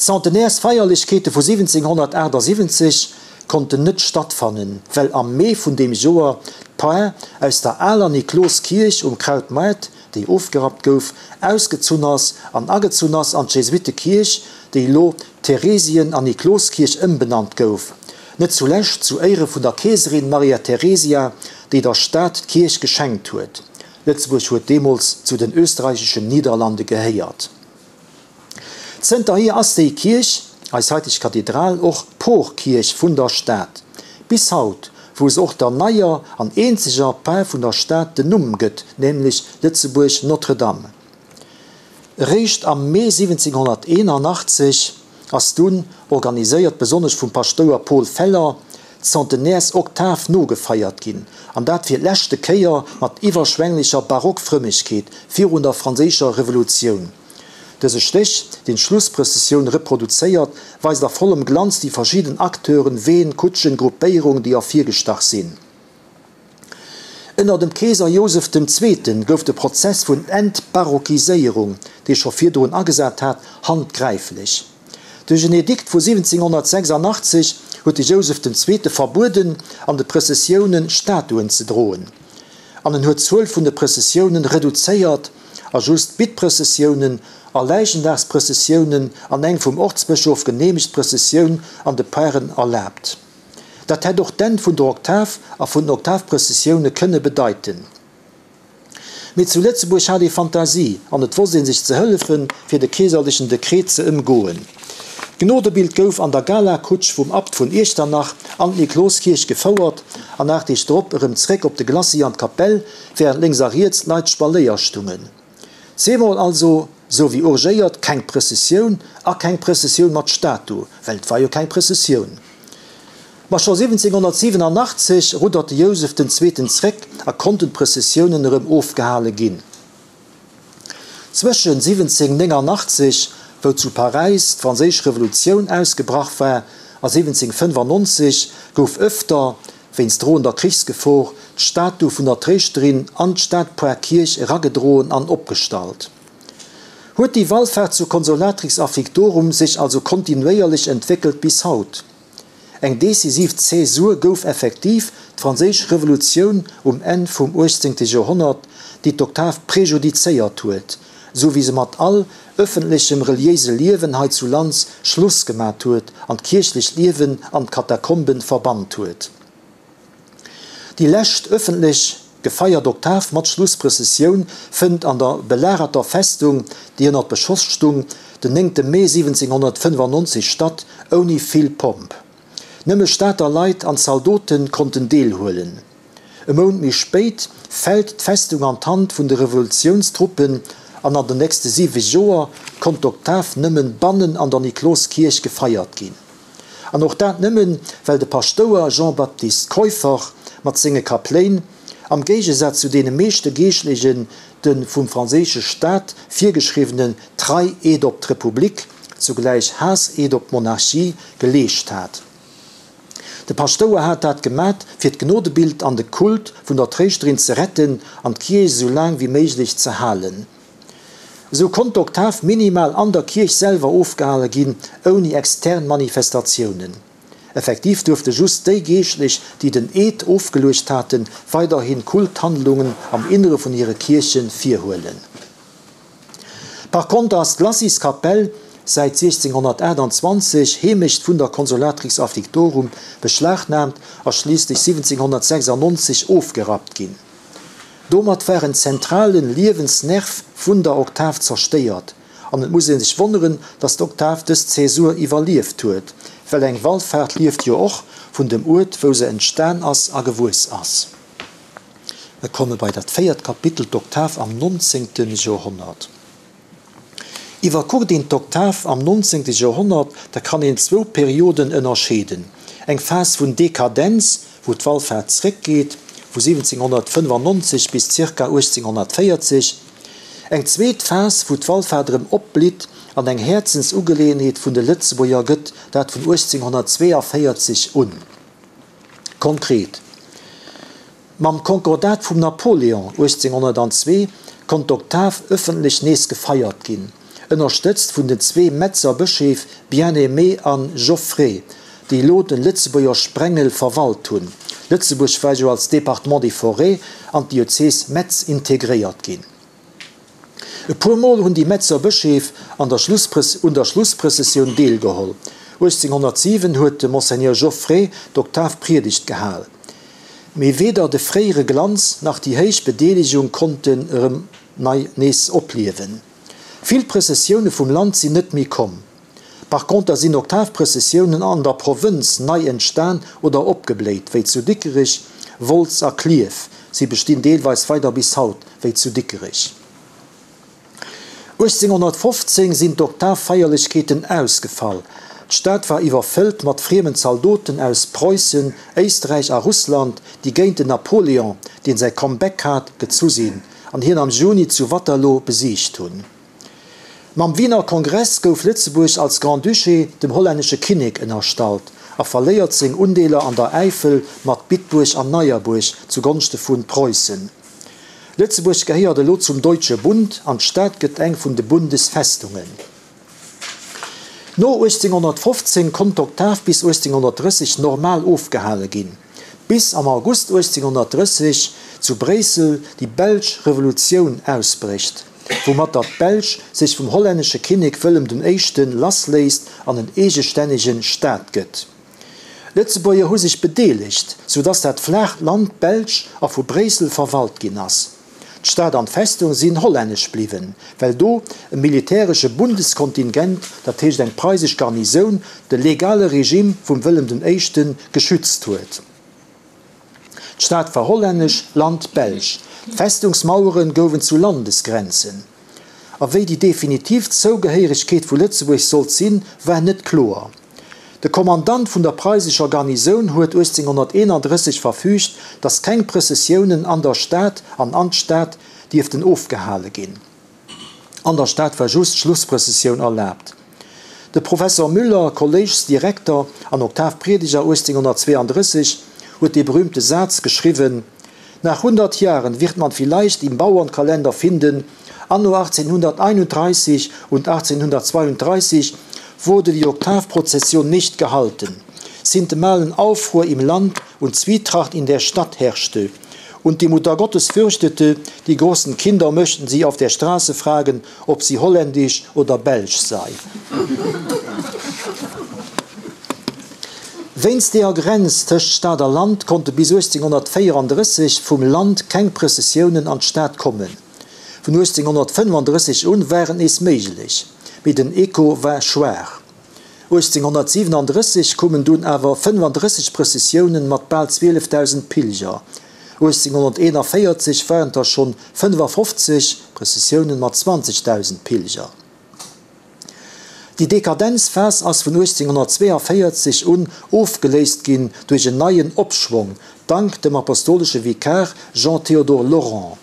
D'Centenaires-Feierlechkeete vu 1778 konnten net stattfannen, well am Mee vun deem Joer d'Par aus der aler Nikloskierch um Krautmaart, déi ofgerappt gouf, ausgezunn ass an agezunn ass an d'Jesuittekierch, déi elo Theresien an Nikloskierch ëmbenannt gouf, net zulescht zu Éiere vun der Keeserin Maria Theresia, déi der Stad d'Kierch geschenkt huet. Lëtzebuerg huet deemools zu den österreicheschen Niederlande gehéiert. Zënterhier ass déi Kierch, eis haiteg Kathedral, och d'Porkierch vun der Stad. Bis haut, wou se och der neier an eenzeger Par vun der Stad den Numm gëtt, nämlech Lëtzebuerg Notre-Dame. Eréischt am Mee 1781 ass dunn, organiséiert besonnesch vum Paschtouer Paul Feller, d'Centenaires-Oktav nogefeiert ginn, an dat fir d'leschte Kéier mat iwwerschwänglecher Barock-Frëmmegkeet virun der Franséischer Revolutioun. Dëse Stéch, deen d'Schlussprëssessioun reproduzéiert, weist a vollem Glanz déi verschidden Acteuren, Ween, Kutschen, Gruppéierungen, déi ervirgestach sinn. Ënner dem Keeser Joseph dem Zweeten gouf de Prozess vun Entbarockiséierung, dee scho virdrun agesat hat, handgräiflech. Duerch en Edikt vu 1786 huet de Joseph den Zweete verbueden, an de Prëssessiounen Statuen ze droen, an en huet d'Zuel vun de Prëssessiounen reduzéiert a just Bittprëssessiounen a Läichendagsprëssessiounen an eng vum Ortsbëschof geneemegt Prëssessioun an de Paren erlaabt. Dat hätt och d'Enn vun der Oktav a vun den Oktavprëssessioune kënne bedeiten. Mee zu Lëtzebuerg hat ee Fantasie an et wosst ee sech ze hëllefen, fir de keeserlechen Dekret ze ëmgoen. D'Gnodebild gouf an der Galakutsch vum Abt vun Iechternach an d'Nikloskierch gefouert an 8 Deeg drop erëm zréck op de Glacis an d'Kapell, wärend lénks a riets d'Leit Spaléier stungen. Zweemol also, sou wéi urgéiert, keng Prëssessioun a keng Prëssessioun mat Statu, well et war jo keng Prëssessioun. Ma scho 1787 ruddert de Jousef den Zweeten zréck a konnten d'Prëssessiounen erëm ofgehale ginn. Zwëschen 1789, wou zu Paräis d'Franséisch Revolutioun ausgebrach war, a 1795 gouf ëfter, wéinst droender Krichsgefor, d'Statu vun der Tréischterin an d'Stadpoarkierch eragedroen an opgestallt. Huet déi Wallfaart zur Consolatrix Afflictorum sech also kontinuéierlech entwéckelt bis haut. Eng decisiv Zäsur gouf effektiv d'Franséisch Revolutioun um Enn vum 18. Joerhonnert, déi d'Oktav prejudizéiert huet, sou wéi se mat all ëffentlechem reliéise Liewen hei zu Lands Schluss gemat huet an d'kierchlecht Liewen an d'Katakomben verbannt huet. Déi lescht ëffentlech gefeiert Oktav mat Schlussprëssessioun fënnt an der belagerter Festung, déi ënnert Beschoss stung, den 9 Mee 1795 statt, ouni vill Pomp. Nëmme Stater Leit an Zaldote konnten deelhuelen. E Mount méi spéit fält d'Festung an d'Hand vun de Revolutiounstruppen an an den nächste siwe Joer konnt d'Oktav nëmmen bannen an der Nikloskierch gefeiert ginn. An och dat nëmmen, well de Paschtouer Jean-Baptiste Keuffer mat senge Kapléin. Am Géigesaz zu deene meeschte Geeschtlechen de vum franséische Staat virgeschriwwenen Trei-Eed op d'Republik, zugläich Haass-Eed op d'Monarchie, geleescht hat. De Paschtouer hat dat gemat, fir d'Gnodebild an de Kult vun der Tréischterin ze retten an d'Kierch esou laang wéi méiglech ze halen. Esou konnt d'Oktav minimal an der Kierch selwer ofgehale ginn, ouni extern Manifestatiounen. Effektiv duerfte just déi Geeschtlech, déi den Eed ofgeluecht haten, weiderhi Kulthandlungen am Innere vun hire Kierche virhuelen. Par konter ass d'Glacis-Kapell, säit 1628 Heemecht vun der Consolatrix Afflictorum, beschlagnaamt a schliisslech 1796 ofgerappt ginn. Domat war en zentrale Liewensnerv vun der Oktav zerstéiert an et muss ee sech wonneren, datt d'Oktav dës Zäsur iwwerlieft huet, well eng Wallfaart lieft jo och vun dem Uert wou se entstan ass a gewuess ass. Mir komme bei dat véiert Kapitel, d'Oktav am nonzéngte Joerhonnert. Iwwerkuckt een d'Oktav am nonzéngte Joerhonnert, da kann een zwou Perioden ënnerscheeden, eng Phas vun Dekadenz, wou d'Wallfaart zréckgeet, vu 1795 bis zirka 1840, eng zweet Phas, wou d'Wallfaart erëm opblitt an eng Häerzensugeleeënheet vun de Lëtzebuerger gëtt, dat vun 1842 un. Konkret. Mam Konkordat vum Napoléon 1802 konnt d'Oktav ëffentlech nees gefeiert ginn, ënnerstëtzt vun den zwee Metzer Bëscheef Bien-Aimé a Geoffrey, déi elo den Lëtzebuerger Sprengel verwalt hunn. Lëtzebuerg war jo als Département des Forêts an d'Diözes Metz integréiert ginn. E puer Mol hunn déi Metzer Bëscheef an der un der Schlussprëssessioun deelgeholl. 1807 huet de Monseigneur Geoffrey d'Oktavpriedegt gehal. Mee weder de fréiere Glanz nach déi héich Bedeelegung konnten erëm nei nees opliewen. Vill Prëssessioune vum Land sinn net méi komm. Par conter sinn Oktavprëssessiounen an der Provënz nei entstan oder opgebléit, wéi zu Dikerech, Wolz a Klierf. Si bestinn deelweis weider bis haut, wéi zu Dikerech. 1815 sinn d'Oktavfeierlechkeeten ausgefall. D'Stad war iwwerfëllt mat friemen Zaldoten aus Preussen, Éisträich a Russland, déi géint den Napoléon, deen säi Comeback hat, gezu sinn an hien am Juni zu Waterloo besiegt hunn. Mam Wiener Kongress gouf Lëtzebuerg als Grand-Duché dem hollännesche Kinnek ënnerstallt a verléiert seng Undeeler an der Äifel mat Bitburg an Neierbuerg zu Gonschte vu Preussen. Lëtzebuerg gehéiert elo zum Deutsche Bund an d'Stad gëtt eng vun de Bundesfestungen. No 1815 konnt d'Oktav bis 1830 normal ofgehale ginn, bis am August 1830 zu Bréissel déi Belsch Revolutioun ausbrécht, woumatter d'Belsch sech vum hollännesche Kinnek Wëllem den Éischte lassléisst an en eegestännege Staat gëtt. Lëtzebuerger hu sech bedeelegt, sou datt dat flaacht Land belsch a vu Bréissel verwalt ginn ass. D'Stad an d'Festung sinn hollännesch bliwwen, well do e militäresche Bundeskontingent, dat heescht eng preisesch Garnisoun, de legale Regime vum Wëllem den Éischte geschützt huet. D'Stad war hollännesch, d'Land belsch. D'Festungsmauere gouwen zu Landesgrenzen. A wéi déi definitiv Zougehéieregkeet vu Lëtzebuerg sollt sinn, war net kloer. De Kommandant vun der preisescher Garnisoun huet 1831 verfüügt, datt keng Prëssessiounen an der Stad an an d'Stad dierften ofgehale ginn. An der Stad war just d'Schlussprëssessioun erlaabt. De Professor Müller, Kolléischsdirekter an Oktavpriedeger 1832, huet dee berühmte Saz geschriwwen, Nach 100 Jahren wird man vielleicht im Bauernkalender finden, Anno 1831 und 1832 wurde die Oktavprozession nicht gehalten. Sintemalen Aufruhr im Land und Zwietracht in der Stadt herrschte und die Mutter Gottes fürchtete, die großen Kinder möchten sie auf der Straße fragen, ob sie holländisch oder belsch sei. Wéinst deeër Grenz tëscht Stad a Land konnte bis 1834 vum Land keng Prëssessiounen an d'Stad kommen. Vun 1835 un war et nees méiglech, mee den Echo war schwaach. 1837 koumen dunn awer 35 Prëssessiounen mat bal 12.000 Pilger. 1841 waren et der schonn 55 Prëssessiounen mat 20.000 Pilger. Déi Dekadenzphas ass vun 1842 un ofgeléist ginn duerch en neien Opschwong, dank dem apostolesche Vikar Jean-Théodore Laurent.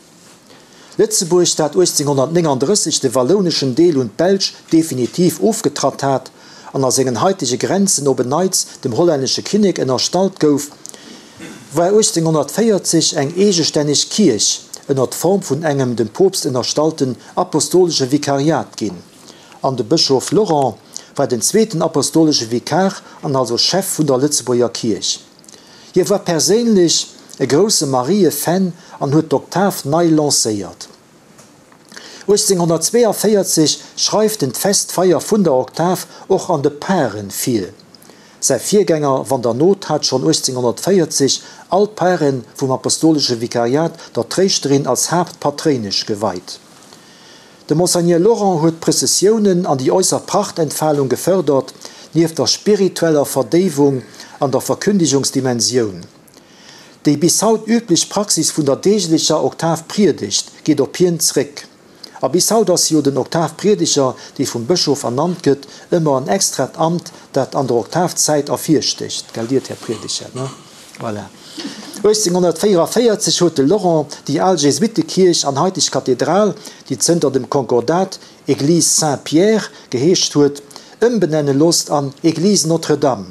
Lëtzebuerg, dat 1839 de wallouneschen Deel un d'Belsch definitiv ofgetratt hat an a sengen haitege Grenzen op en Neits dem hollännesche Kinnek ënnerstallt gouf, war 1840 eng eegestänneg Kierch ënner d'Form vun engem dem Poopst ënnerstallten apostolesche Vikariat ginn, an de Bëschof Laurent war den zweeten apostolesche Vikar an also Chef vun der Lëtzebuerger Kierch. Hie war perséinlech e grousse Marië-Fan an huet d'Oktav nei lancéiert. 1842 schreift en d'Festfeier vun der Oktav och an de Paren vir. Säi Virgänger Van der Noot hat schonn 1840 all d'Paren vum Apostolesche Vikariat der Tréischterin als Haaptpatréinesch geweit. De Monseigneur Laurent huet d'Prëssessiounen an déi äusser Prachtentfalung gefërdert, nieft der spiritueller Verdéiwung an der Verkündigungsdimensioun. Déi bis haut üblech Praxis vun der deeglecher Oktavpriedegt geet op hien zréck. A bis haut ass jo den Oktavpriedeger, dee vum Bëschof ernannt gëtt, ëmmer en extrat Amt, dat an der Oktavzäit ervirstécht. Gell Diert, Här Priedeger, ne? Voilà. 1844 huet de Laurent déi al Jesuittekierch an haiteg Kathedral, déi zënter dem Konkordat Église Saint-Pierre geheescht huet, ëmbenenne looss an Église Notre-Dame,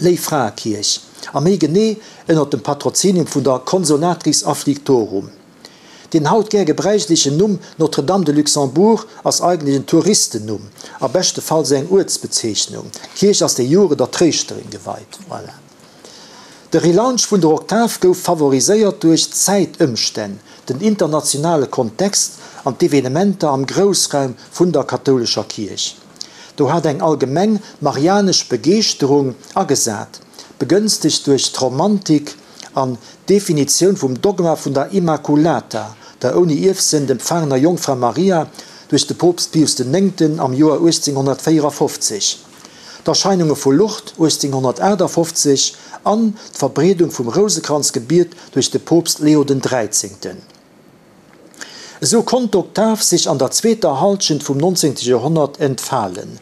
Léiffraekierch, a méi genee ënner dem Patrozinium vun der Consolatrix Afflictorum. Deen haut gär gebräichlechen Numm Notre-Dame de Luxembourg ass eigentlech en Touristennumm, a beschtefalls eng Uertsbezeechnung. D'Kierch ass de jure der Tréischterin geweit. Voilà. De Relaunch vun der Oktav gouf favoriséiert duerch d'Zäitëmstänn, den internationale Kontext an d'Evenementer am Groussraum vun der kathoulescher Kierch. Do hat eng allgemeng marianesch Begeeschterung agesat, begënstegt duerch d'Romantik an d'Definitioun vum Dogma vun der Immaculata, der ouni Ierfsënd empfaangener Jongfra Maria, duerch de Poopst Pius den Néngten am Joer 1854. D'Erscheinunge vu Lourdes 1858 an d'Verbreedung vum Rousekranzgebiet duerch de Poopst Leo den Dräizéngten. Esou konnt d'Oktav sech an der zweeter Hallschent vum 19. Joerhonnert entfalen.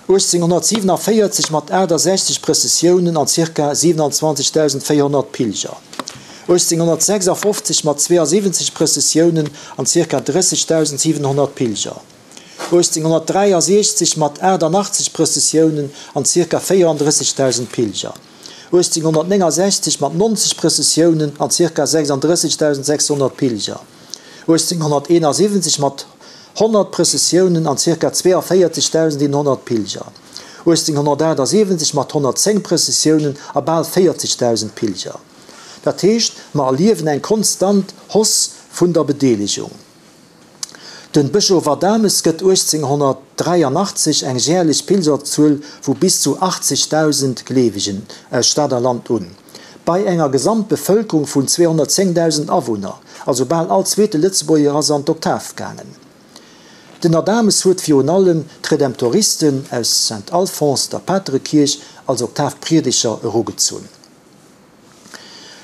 1847 mat 68 Prëssessiounen an zirka 27.400 Pilger, 1856 mat 72 Prëssessiounen an zirka 30.700 Pilger, 1863 mat 88 Prëssessiounen an zirka 34.000 Pilger, 1869 mat 90 Prëssessiounen an zirka 36.600 Pilger, 1871 mat 100 Prëssessiounen an zirka 42.100 Pilger, 1878 mat 110 Prëssessiounen a bal 40.000 Pilger. Dat heescht, mer erliewen eng konstant Hausse vun der Bedeelegung. Den Bëschof Adames gëtt 1883 eng jährlech Pilgerzuel vu bis zu 80.000 Gleewegen aus Stad a Land un. Bei enger Gesamtbevëlkerung vun 210.000 Awunner, also bal all zweete Lëtzebuerger ass an d'Oktav gaangen. Den Adames huet virun allem d'Redemptoristen aus Saint-Alphonse, der Paterekierch, als Oktavpriedeger erugezunn.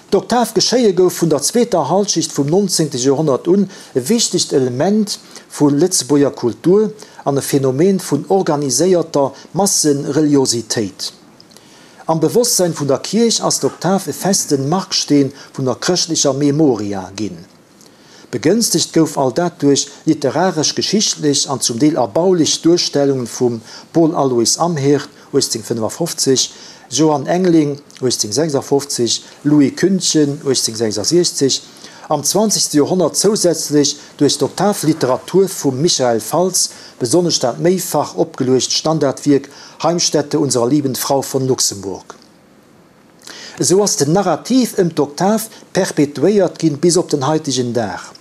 D'Oktavgeschéie gouf vun der zweeter Halschicht vum 19. Joerhonnert un e wichtegt Element vu Lëtzebuerger Kultur an e Phänomen vun organiséierter Massereliositéit. Am Bewosstsäin vun der Kierch ass d'Oktav e feste Marksteen vun der chrëschtlecher Memoria ginn. Begënstegt gouf all dat duerch literaresch-geschichtlech an zum Deel erbaulech Duerstellungen vum Paul Aloys Amherd, 1855, Johann Engling, 1856, Louis Kündchen, 1866, am zwanzegste Joerhonnert zousätzlech duerch d'Oktavliteratur vum Michael Falz, besonnesch dat méifach opgeluecht Standardwierk Heimstätte unserer lieben Frau von Luxemburg. Esou ass den Narrativ ëm d'Oktav perpetuéiert ginn bis op den haitegen Dag.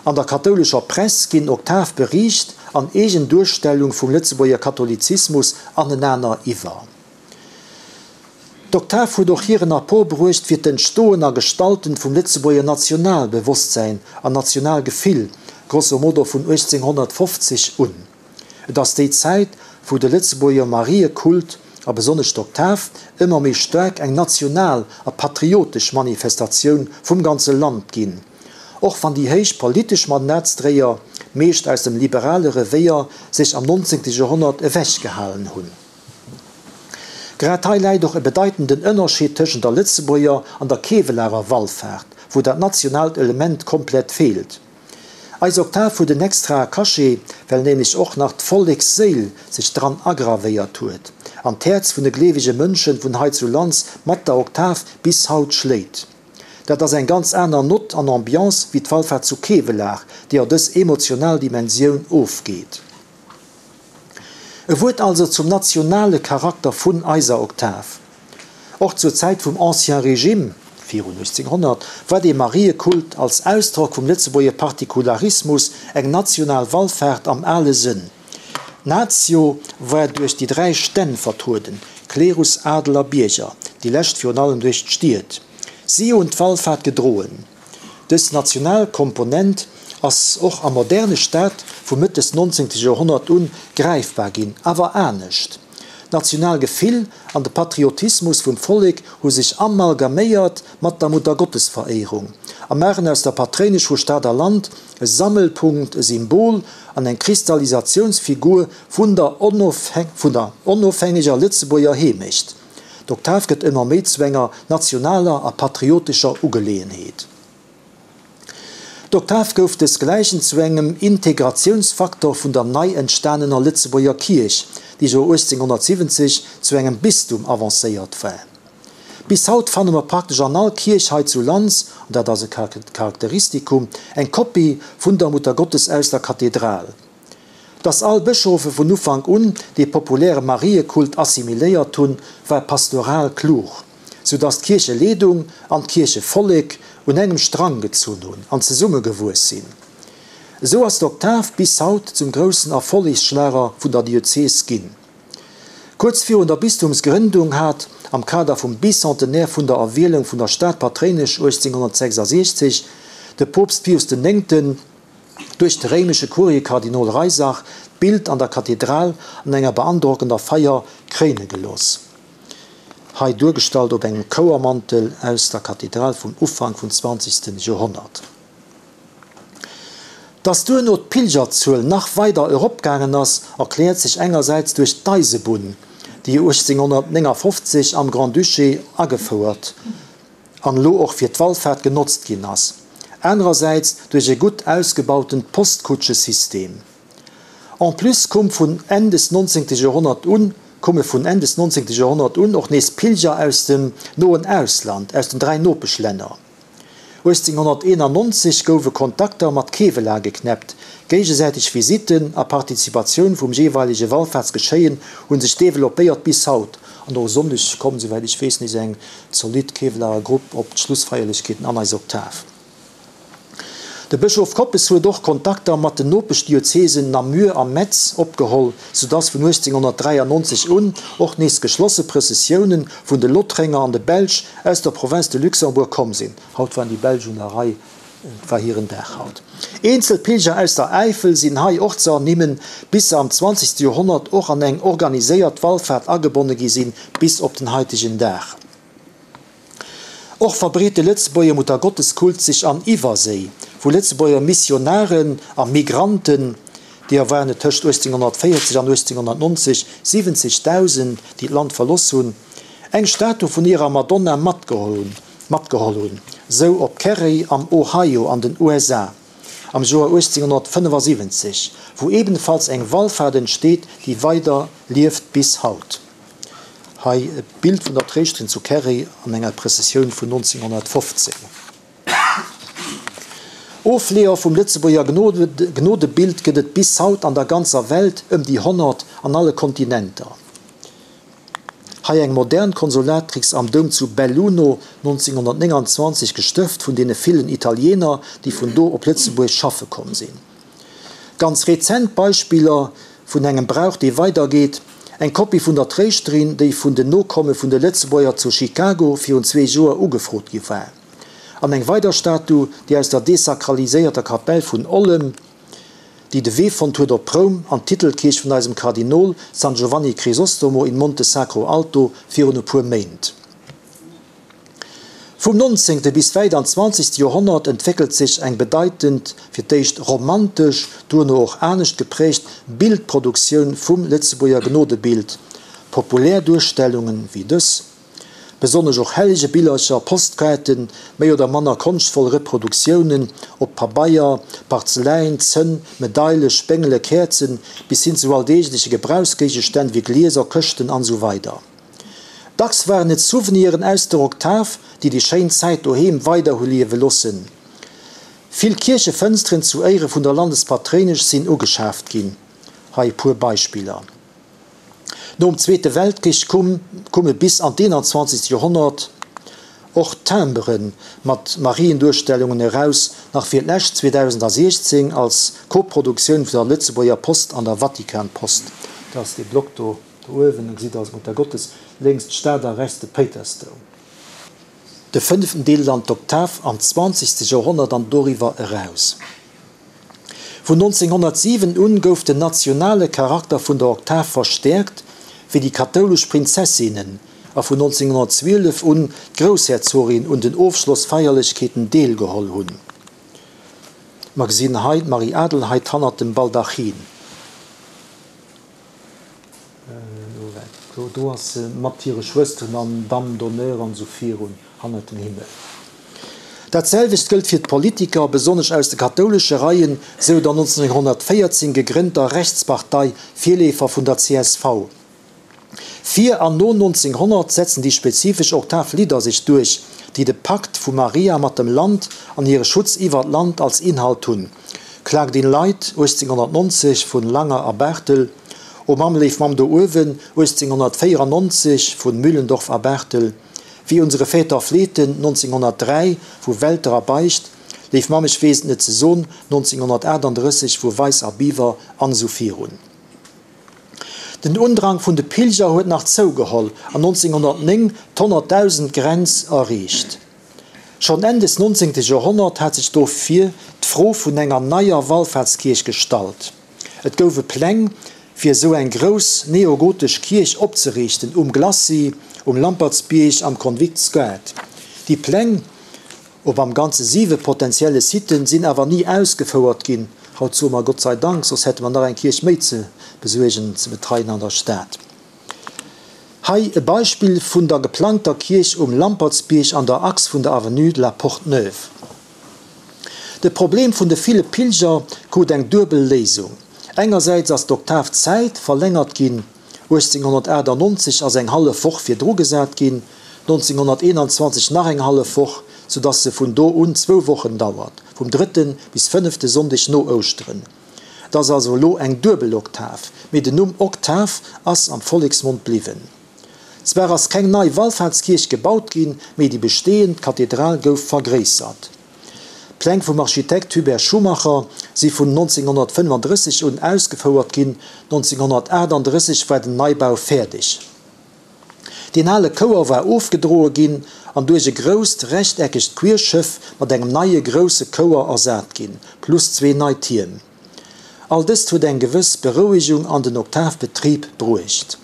An der kathoulescher Press ginn Oktavbericht an eegen Duerstellung vum Lëtzebuerger Katholizismus anenaner iwwer. D'Oktav huet och hiren Apport bruecht fir d'Entstoen a Gestalten vum Lëtzebuerger Nationalbewosstsäin an Nationalgefill, grosso modo vun 1850 un. Et ass déi Zäit, wou de Lëtzebuerger Mariekult, a besonnesch d'Oktav, ëmmer méi staark eng national a patriotesch Manifestatioun vum ganze Land ginn, och wann déi héich politesch Mandatsdréier. meescht aus dem liberale Revéier, sech am 19. Joerhonnert ewechgehalen hunn. Grad hei läit och e bedeitenden Ënnerscheed tëschent der Lëtzebuerger an der Kevelarer Wallfaart, wou dat nationaalt Element komplett feelt. Eis Oktav huet en extrae Cachet, well nämlech och nach d'Volleksséil sech dran agravéiert huet an d'Häerz vun de gleewege Mënschen vun hei zu Lanz mat der Oktav bis haut schléit. Dat ass eng ganz aner Nott an Ambiance wéi d'Wallfaart zu Kevelaach, deeër dës emotional Dimensioun ofgeet. E Wuert also zum nationale Charakter vun eiser Oktav. Och zur Zäit vum Ancien Régime, virun 1800, war dee Mariekult als Ausdrock vum Lëtzebuerger Partikularismus eng national Wallfaart am ale Sënn. D'Natio war duerch déi dräi Stänn vertrueden, Klerus, Adel a Bierger, déi lescht virun allem duerch d'Stied. Si hunn d'Wallfaart gedroen. Dës national Komponent ass och am moderne Staat vu Mëtt des 19. Joerhonnert un gräifbar ginn, awer anescht. D'national Gefill an de Patriotismus vum Vollek hu sech amalgaméiert mat der Muttergottesveréierung a maachen aus der Patréinesch vu Stad a Land e Sammelpunkt, e Symbol an eng Kristallisatiounsfigur vun der onofhängeger Lëtzebuerger Heemecht. D'Oktav gëtt ëmmer méi zu enger nationaler a patriotescher Ugeleeënheet. D'Oktav gouf desgläichen zu engem Integratiounsfaktor vun der nei entstanener Lëtzebuerger Kierch, déi jo 1870 zu engem Bistum avancéiert war. Bis haut fanne mer praktesch an all Kierch hei zu Lanz, an dat ass e Charakteristikum, eng Kopie vun der Muttergottes aus der Kathedral. Dass all Bëschofe vun Ufank un dee populäre Mariekult assimiléiert hunn, war pastoral klug, sou dass d'Kiercheleedung an d'Kierchevollek un engem Strang gezunn hunn an zesummegewuess sinn. Esou ass d'Oktav bis haut zum groussen Erfollegsschlager vun der Diözes ginn. Kuerz virun der Bistumsgrëndung hat, am Kader vum Bicentenaire vun der Erwielung vun der Stadpatréinesch 1866, de Poopst Pius den Néngten duerch de réimesche Kuriekardinol Reisach d'Bild an der Kathedral an enger beandrockender Feier kréine gelooss. Hei duergestallt op engem Chouermantel aus der Kathedral vum Ufank vum zwanzegste Joerhonnert. Dass duerno d'Pilgerzuel nach weider eropgaangen ass, erkläert sech engersäits duerch d'Eisebunn, déi 1859 am Grand-Duché agefouert an elo och fir d'Wallfaart genotzt ginn ass, anerersäits duerch e gutt ausgebauten Postkutschesystem. En plus koum vun Enn des 19. Joerhonnert un koume vun Enn des 19. Joerhonnert un och nees Pilger aus dem noen Ausland, aus den 3 Nopeschlänner. 1891 gouwe Kontakter mat Kevelaer geknäppt, géigesäiteg Visitten a Participatioun vum jeeweilege Wallfaartsgeschéien hu sech developpéiert bis haut, an och e Sonndeg kommt, souwäit ech weess, nees eng zolidd Kevelaer Grupp op d'Schlussfeierlechkeeten an eis Oktav. De Bëschof Koppes huet och Kontakter mat den Nopeschdiözesen Namur a Metz opgeholl, soudass vun 1893 un och nees geschlosse Prëssessiounen vun de Lothrénger an de Belsch aus der Province de Luxembourg komm sinn. Haut waren déi Belsch un der Rei, et war hiren Dag haut. Eenzel Pilger aus der Äifel sinn hei och ze ernimmen, bis se am zwanzegste Joerhonnert och an eng organiséiert Wallfaart agebonne gi sinn, bis op den haitegen Dag. Och verbreet de Lëtzebuerger Muttergotteskult sech an Iwwerséi, wou Lëtzebuerger Missionaren a Migranten, deeër waren et tëscht 1840 an 1890 70.000, déi d'Land verloss hunn, eng Statu vun hirer Madonna matgeholl hunn, sou op Kerry am Ohio an den USA am Joer 1875, wou ebenfalls eng Wallfaart entsteet, déi weider lieft bis haut. Hei e Bild vun der Tréischterin zu Kerry an enger Prëssessioun vun 1915. Ofleeër vum Lëtzebuerger Gnodebild gëtt et bis haut an der ganzer Welt, ëm déi 100 an alle Kontinenter. Hei eng modern Consolatrix am Doum zu Belluno, 1929 gestëft vun deene villen Italiener, déi vun do op Lëtzebuerg schaffe komm sinn. Ganz rezent Beispiller vun engem Brauch, dee weidergeet, Eng Kopie vun der Tréischterin, déi vun den Nokomme vun de Lëtzebuerger zu Chicago virun zwee Joer ugefrot gi war. An eng weider Statu, déi aus der desakraliséierter Kapell vun Ollem, déi de Wee fonnt huet op Roum an d'Titelkierch vun eisem Kardinol San Giovanni Crisostomo in Monte Sacro Alto virun e puer Méint. Vum nonzéngte bis wäit an d'zwanzegst Joerhonnert entwéckelt sech eng bedeitend, fir d'éischt romantesch, duerno och anescht geprägt Bildproduktioun vum Lëtzebuerger Gnodebild, populär Duerstellungen wéi dës, besonnesch och Hellegebillercher, Postkaarten, méi oder manner konschtvoll Reproduktiounen op Pabeier, Parzeläin, Zënn, Medaile, Spéngele, Käerzen, bis hin zu alldeegleche Gebrauchsgéigestänn wéi Glieser, Këschten an esou weider. Dacks waren et Souveniren aus der Oktav, déi déi schéin Zäit doheem weider hu liewe loossen. Vill Kierchefënsteren zu Éiere vun der Landespatréinesch sinn ugeschaaft ginn. Hei e puer Beispiller. Nom Zweete Weltkrich kumme bis an d'21. Joerhonnert och Timbere mat Marienduerstellungen eraus, nach fir d'lescht 2016 als Koproduktioun vun der Lëtzebuerger Post an der Vatikanpost. Dat ass dee Block do. Do uewen gesitt Der d'Mutter Gottes, lénks d'Stad a rechts de Péitersdoum. De fënneften Deel dann d'Oktav am zwanzegste Joerhonnert an doriwwer eraus. Vun 1907 un gouf den nationale Charakter vun der Oktav verstäerkt, wéi déi kathoulesch Prinzessinnen a vun 1912 un d'Groussherzogin un den Ofschlossfeierlechkeeten deelgeholl hunn. Mer gesinn hei d'Marie-Adelheid hannert dem Baldachin. Do ass se mat hire Schwësteren an Dame d'honneur an esou virun, hannert dem Himmel. Dat selwecht gëllt fir d'Politiker, besonnesch aus de kathoulesche Reien, sou der 1914 gegrënnter Rechtspartei, Virleefer vun der csv. Vir an no 1900 setzen déi spezifesch Oktavlidder sech duerch, déi de Pakt vu Maria mat dem Land an hire Schutz iwwer d'Land als Inhalt hunn, Klagt in Leid, 1890 vun Langer a Barthel, O Mamm, léif Mamm do uewen, 1894 vun Müllendorf a Barthel, Wie unsere Väter flehten, 1903 vu Welter a Beicht, Léif Mamm, ech weess et net ze son, 1938 vu Weis a Biwer, an esou virun. Den Undrang vun de Pilger huet nach zougeholl an 1909 d'Honnertdausend-Grenz erreecht. Schonn Enn des 19. Joerhonnert hat sech dofir d'Fro vun enger neier Wallfaartskierch gestallt. Et goufe Pläng, fir esou eng grouss neogotesch Kierch opzeriichten um Glacis, um Lampertsbierg, am Konviktsgaart. Déi Pläng Op am Ganze siwe potentielle Siten sinn awer ni ausgefouert ginn. Haut soe mer Gott sei Dank, soss hätte mer nach eng Kierch méi ze besuergen, ze betreien an der Stad. Hei e Beispill vun der geplangter Kierch um Lampertsbierg an der Achs vun der Avenue de la Porte Neuve. De Problem vun de ville Pilger krut eng duebel Léisung. Engersäits ass d'Oktavzäit verlängert ginn, 1898 ass eng hallef Woch virdru gesat ginn, 1921 nach eng hallef Woch, soudass se vun do un zwou Wochen dauert, vum drëtte bis fënnefte Sonndeg no Ouschteren. Et ass also elo eng duebel Oktav, mee den Numm Oktav ass am Volleksmond bliwwen. Zwar ass keng nei Wallfaartskierch gebaut ginn, mee déi bestehend Kathedral gouf vergréissert. D'Pläng vum Architekt Hubert Schumacher si vun 1935 un ausgefouert ginn, 1938 war den Neibau fäerdeg. Deen ale Chouer war ofgedroe ginn an duerch e grousst rechteckegt Quierschëff mat engem neie grousse Chouer ersat ginn, plus zwee nei Tierm. All dëst huet eng gewëss Berouegung an den Oktavbetrib bruecht.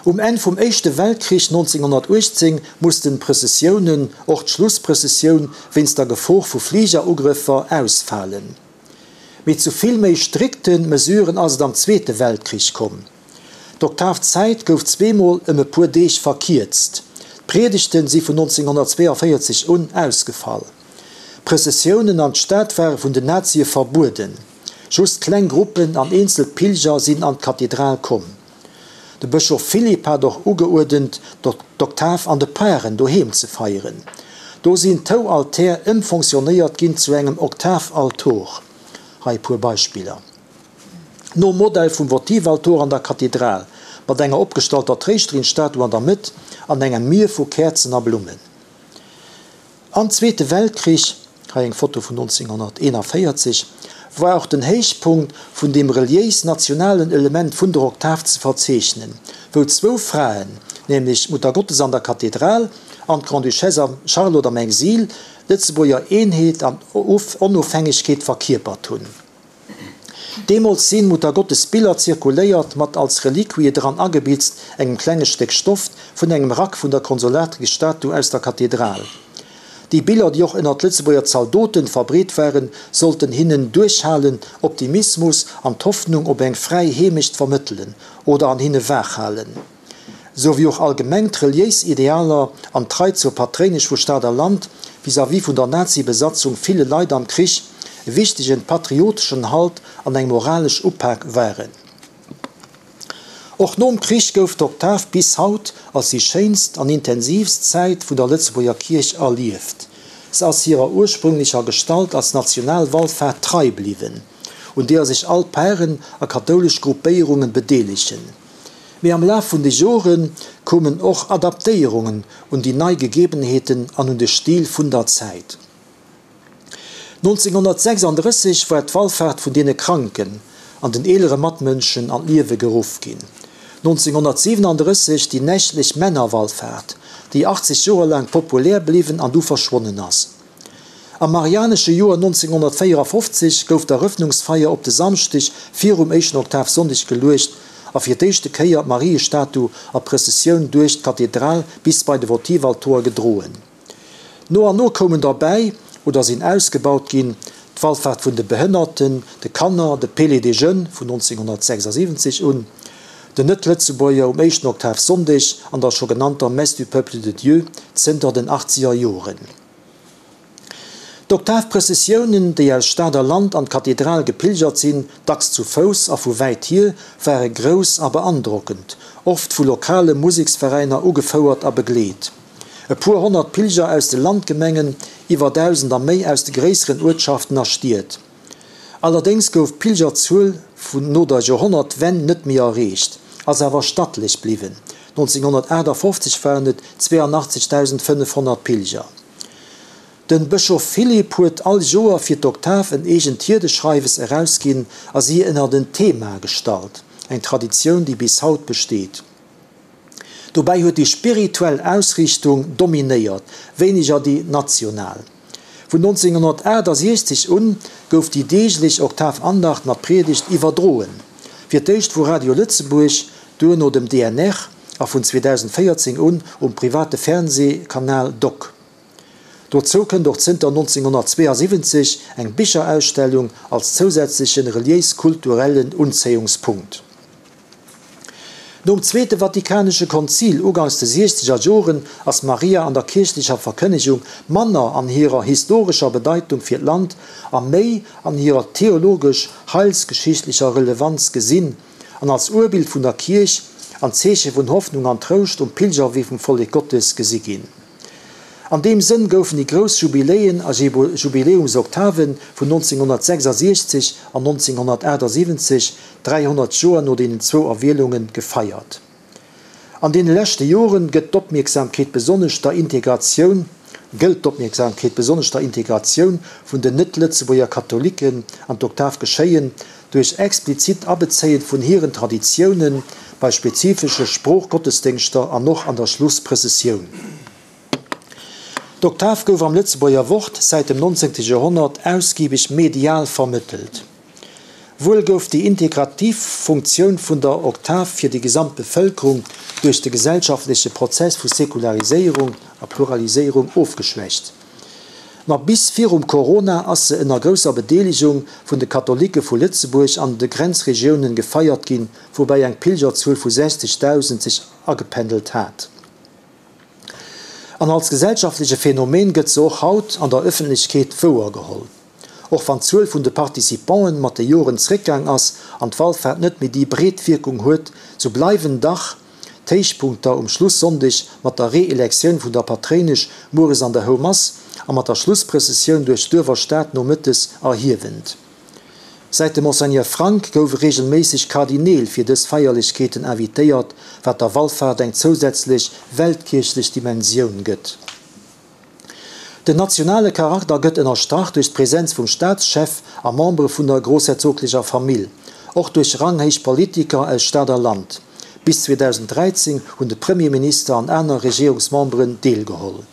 Um Enn vum Éischte Weltkrich 1918 mussten d'Prëssessiounen, och d'Schlussprëssessioun, wéinst der Gefor vu Fligerugrëffer ausfalen. Mee zu vill méi strikte Mesuren ass et am Zweete Weltkrich komm. D'Oktavzäit gouf zweemol ëm e puer Deeg verkierzt. D'Priedegten si vun 1942 un ausgefall. Prëssessiounen an d'Stad ware vun den Nazie verbueden. Just kleng Gruppen an eenzel Pilger sinn an d'Kathedral komm. De Bëschof Philippe hat och ugeuerdent, d'Oktav an de Paren doheem ze feieren. Do sinn d'Houaltär ëmfonctionnéiert ginn zu engem Oktavaltor. Hei e puer Beispiller. Nom Modell vum Votivaltor an der Kathedral, mat enger opgestallter Tréischterinstatue an der Mëtt an engem Mier vu Käerzen a Blummen. Am Zweete Weltkrich, hei eng Foto vun 1941, war och den Héichpunkt vun deem reliéis-nationalen Element vun der Oktav ze verzeechnen, wou zwou Fraen, nämlech d'Muttergottes an der Kathedral an d'Grande-Duchesse Charlotte am Exil, d'Lëtzebuerger Eenheet an Onofhängegkeet verkierpert hunn. Deemools sinn Muttergottes Biller zirkuléiert, mat als Reliquie dran agebitzt engem klenge Stéck Stoft vun engem Rack vun der Consolatrix-Statue aus der Kathedral. Déi Biller, déi och ënnert Lëtzebuerger Zaldoten verbreet waren, sollten hinnen Duerchhalen, Optimismus an d'Hoffnung op eng fräi Heemecht vermëttelen oder an hinne waach halen. Sou wéi och allgemeng d'reliéis Idealer an d'Trei zur Patréinesch vu Stad a Land vis-à-vis vun der Nazi-Besatzung ville Leit am Krich e wichtegen patrioteschen Halt an eng moralesch Upak waren. Och nom Krich gouf d'Oktav bis haut als déi schéinst an intensiivst Zäit vun der Lëtzebuerger Kierch erlieft. Se ass hirer ursprünglecher Gestalt als national Wallfaart trei bliwwen, un deeër sech all Paren a kathoulesch Gruppéierungen bedeelegen. Mee am Laf vun de Jore koumen och Adaptéierungen un déi nei Gegebenheeten an un de Stil vun der Zäit. 1936 war d'Wallfaart vun deene Kranken an den eelere Matmënschen an d'Liewe geruff ginn. 1937 déi nächtlech Männerwallfaart, déi 80 Joer laang populär bliwwen an du verschwonnen ass. Am marianesche Joer 1954 gouf d'Erëffnungsfeier op de Samschdeg virum éischten Oktavsonndeg geluecht a fir d'éischte Kéier d'Mariestatu a Prëssessioun duerch d'Kathedral bis bei de Votivaltor gedroen. No an no koumen derbäi oder sinn ausgebaut ginn, d'Wallfaart vun de Behënnerten, de Kanner, de Pélé des Jeunes vun 1976 un, den Net-Lëtzebuerger um éischten Oktavsonndeg an der scho genannter Messe du Peuple de Dieu zënter den achtzeger Joren. D'Oktavprëssessiounen, déi aus Stad a Land an d'Kathedral gepilgert sinn, dacks zu Fouss a vu wäit hier, ware grouss a beandrockend, oft vu lokale Museksveräiner ugefouert a begleet. E puer honnert Pilger aus de Landgemengen, iwwer 1.000 a méi aus de gréisseren Uertschaften a Stied. Allerdéngs gouf d'Pilgerzuel vun no der Joerhonnertwenn net méi erreecht, ass awer stattlech bliwwen, 1958 waren et 82.500 Pilger. Den Bëschof Philippe huet all Joer fir d'Oktav en eegent Hierdeschreiwes erausginn a si ënnert en Thema gestallt, eng Traditioun déi bis haut besteet. Dobäi huet déi spirituell Ausriichtung dominéiert, wéineger déi national. Vun 1968 un gouf déi deeglech Oktavandacht mat Priedegt iwwerdroen, fir d'éischt vu Radio Lëtzebuerg, duerno dem DNR a vun 2014 un um private Fernseekanal Doc. Dozou kënnt och zënter 1972 eng Bicherausstellung als zousätzlechen reliéis-kulturellen Unzéiungspunkt. Nom Zweete Vatikanesche Konzil ugangs de siechzeger Joren ass Maria an der kierchlecher Verkënnegung manner an hirer historescher Bedeitung fir d'Land a méi an hirer theologesch-heilsgeschichtlecher Relevanz gesinn an als Urbild vun der Kierch an Zeeche vun Hoffnung an Trouscht um Pilgerwee vum Vollek Gottes gesi ginn. An deem Sënn goufen déi grouss Jubiläen a Jubiläumsoktaven vun 1966 an 1978, 300 Joer no deenen zwou Erwielungen, gefeiert. An deene leschte Joren gëtt d'Opmierksamkeet besonnesch der Integratioun gëllt d'Opmierksamkeet besonnesch der Integratioun vun den net-Lëtzebuerger Katholiken an d'Oktav geschéien duerch explizit Abezéien vun hiren Traditiounen bei spezifesche Sproochgottesdéngschter an och an der Schlussprëssessioun. D'Oktav gouf am Lëtzebuerger Wort säit dem 19. Joerhonnert ausgiebeg medial vermëttelt. Wuel gouf déi integrativ Funktioun vun der Oktav fir déi gesamt Bevëlkerung duerch de gesellschaftleche Prozess vu Sekulariséierung a Pluraliséierung ofgeschwächt. Ma bis virum Corona ass se ënner grousser Bedeelegung vun de Katholike vu Lëtzebuerg an de Grenzregiounen gefeiert ginn, woubäi eng Pilgerzuel vu 60.000 sech agependelt hat. An als gesellschaftleche Phänomen gëtt se och haut an der Ëffentlechkeet wouergeholl. Och wann d'Zuel vun de Participanten mat de Joren zréckgaang ass an d'Wallfaart net méi déi breet Wierkung huet, sou bleiwen dach d'Héichpunkter um Schlussonndeg mat der Reelektioun vun der Patréinesch mueres an der Houmass a mat der Schlussprëssessioun duerch Duerf a Stad nomëttes erhiewend. Säit dem Monseigneur Frank gouf e reegelméisseg Kardineel fir dës Feierlechkeeten invitéiert, wat der Wallfaart eng zousätzlech weltkierchlech Dimensioun gëtt. Den nationale Charakter gëtt ënnerstrach duerch d'Presenz vum Staatschef a Membere vun der groussherzoglecher Famill, och duerch ranghéich Politiker aus Stad a Land. Bis 2013 hunn de Premierminister an aner Regierungsmemberen deelgeholl.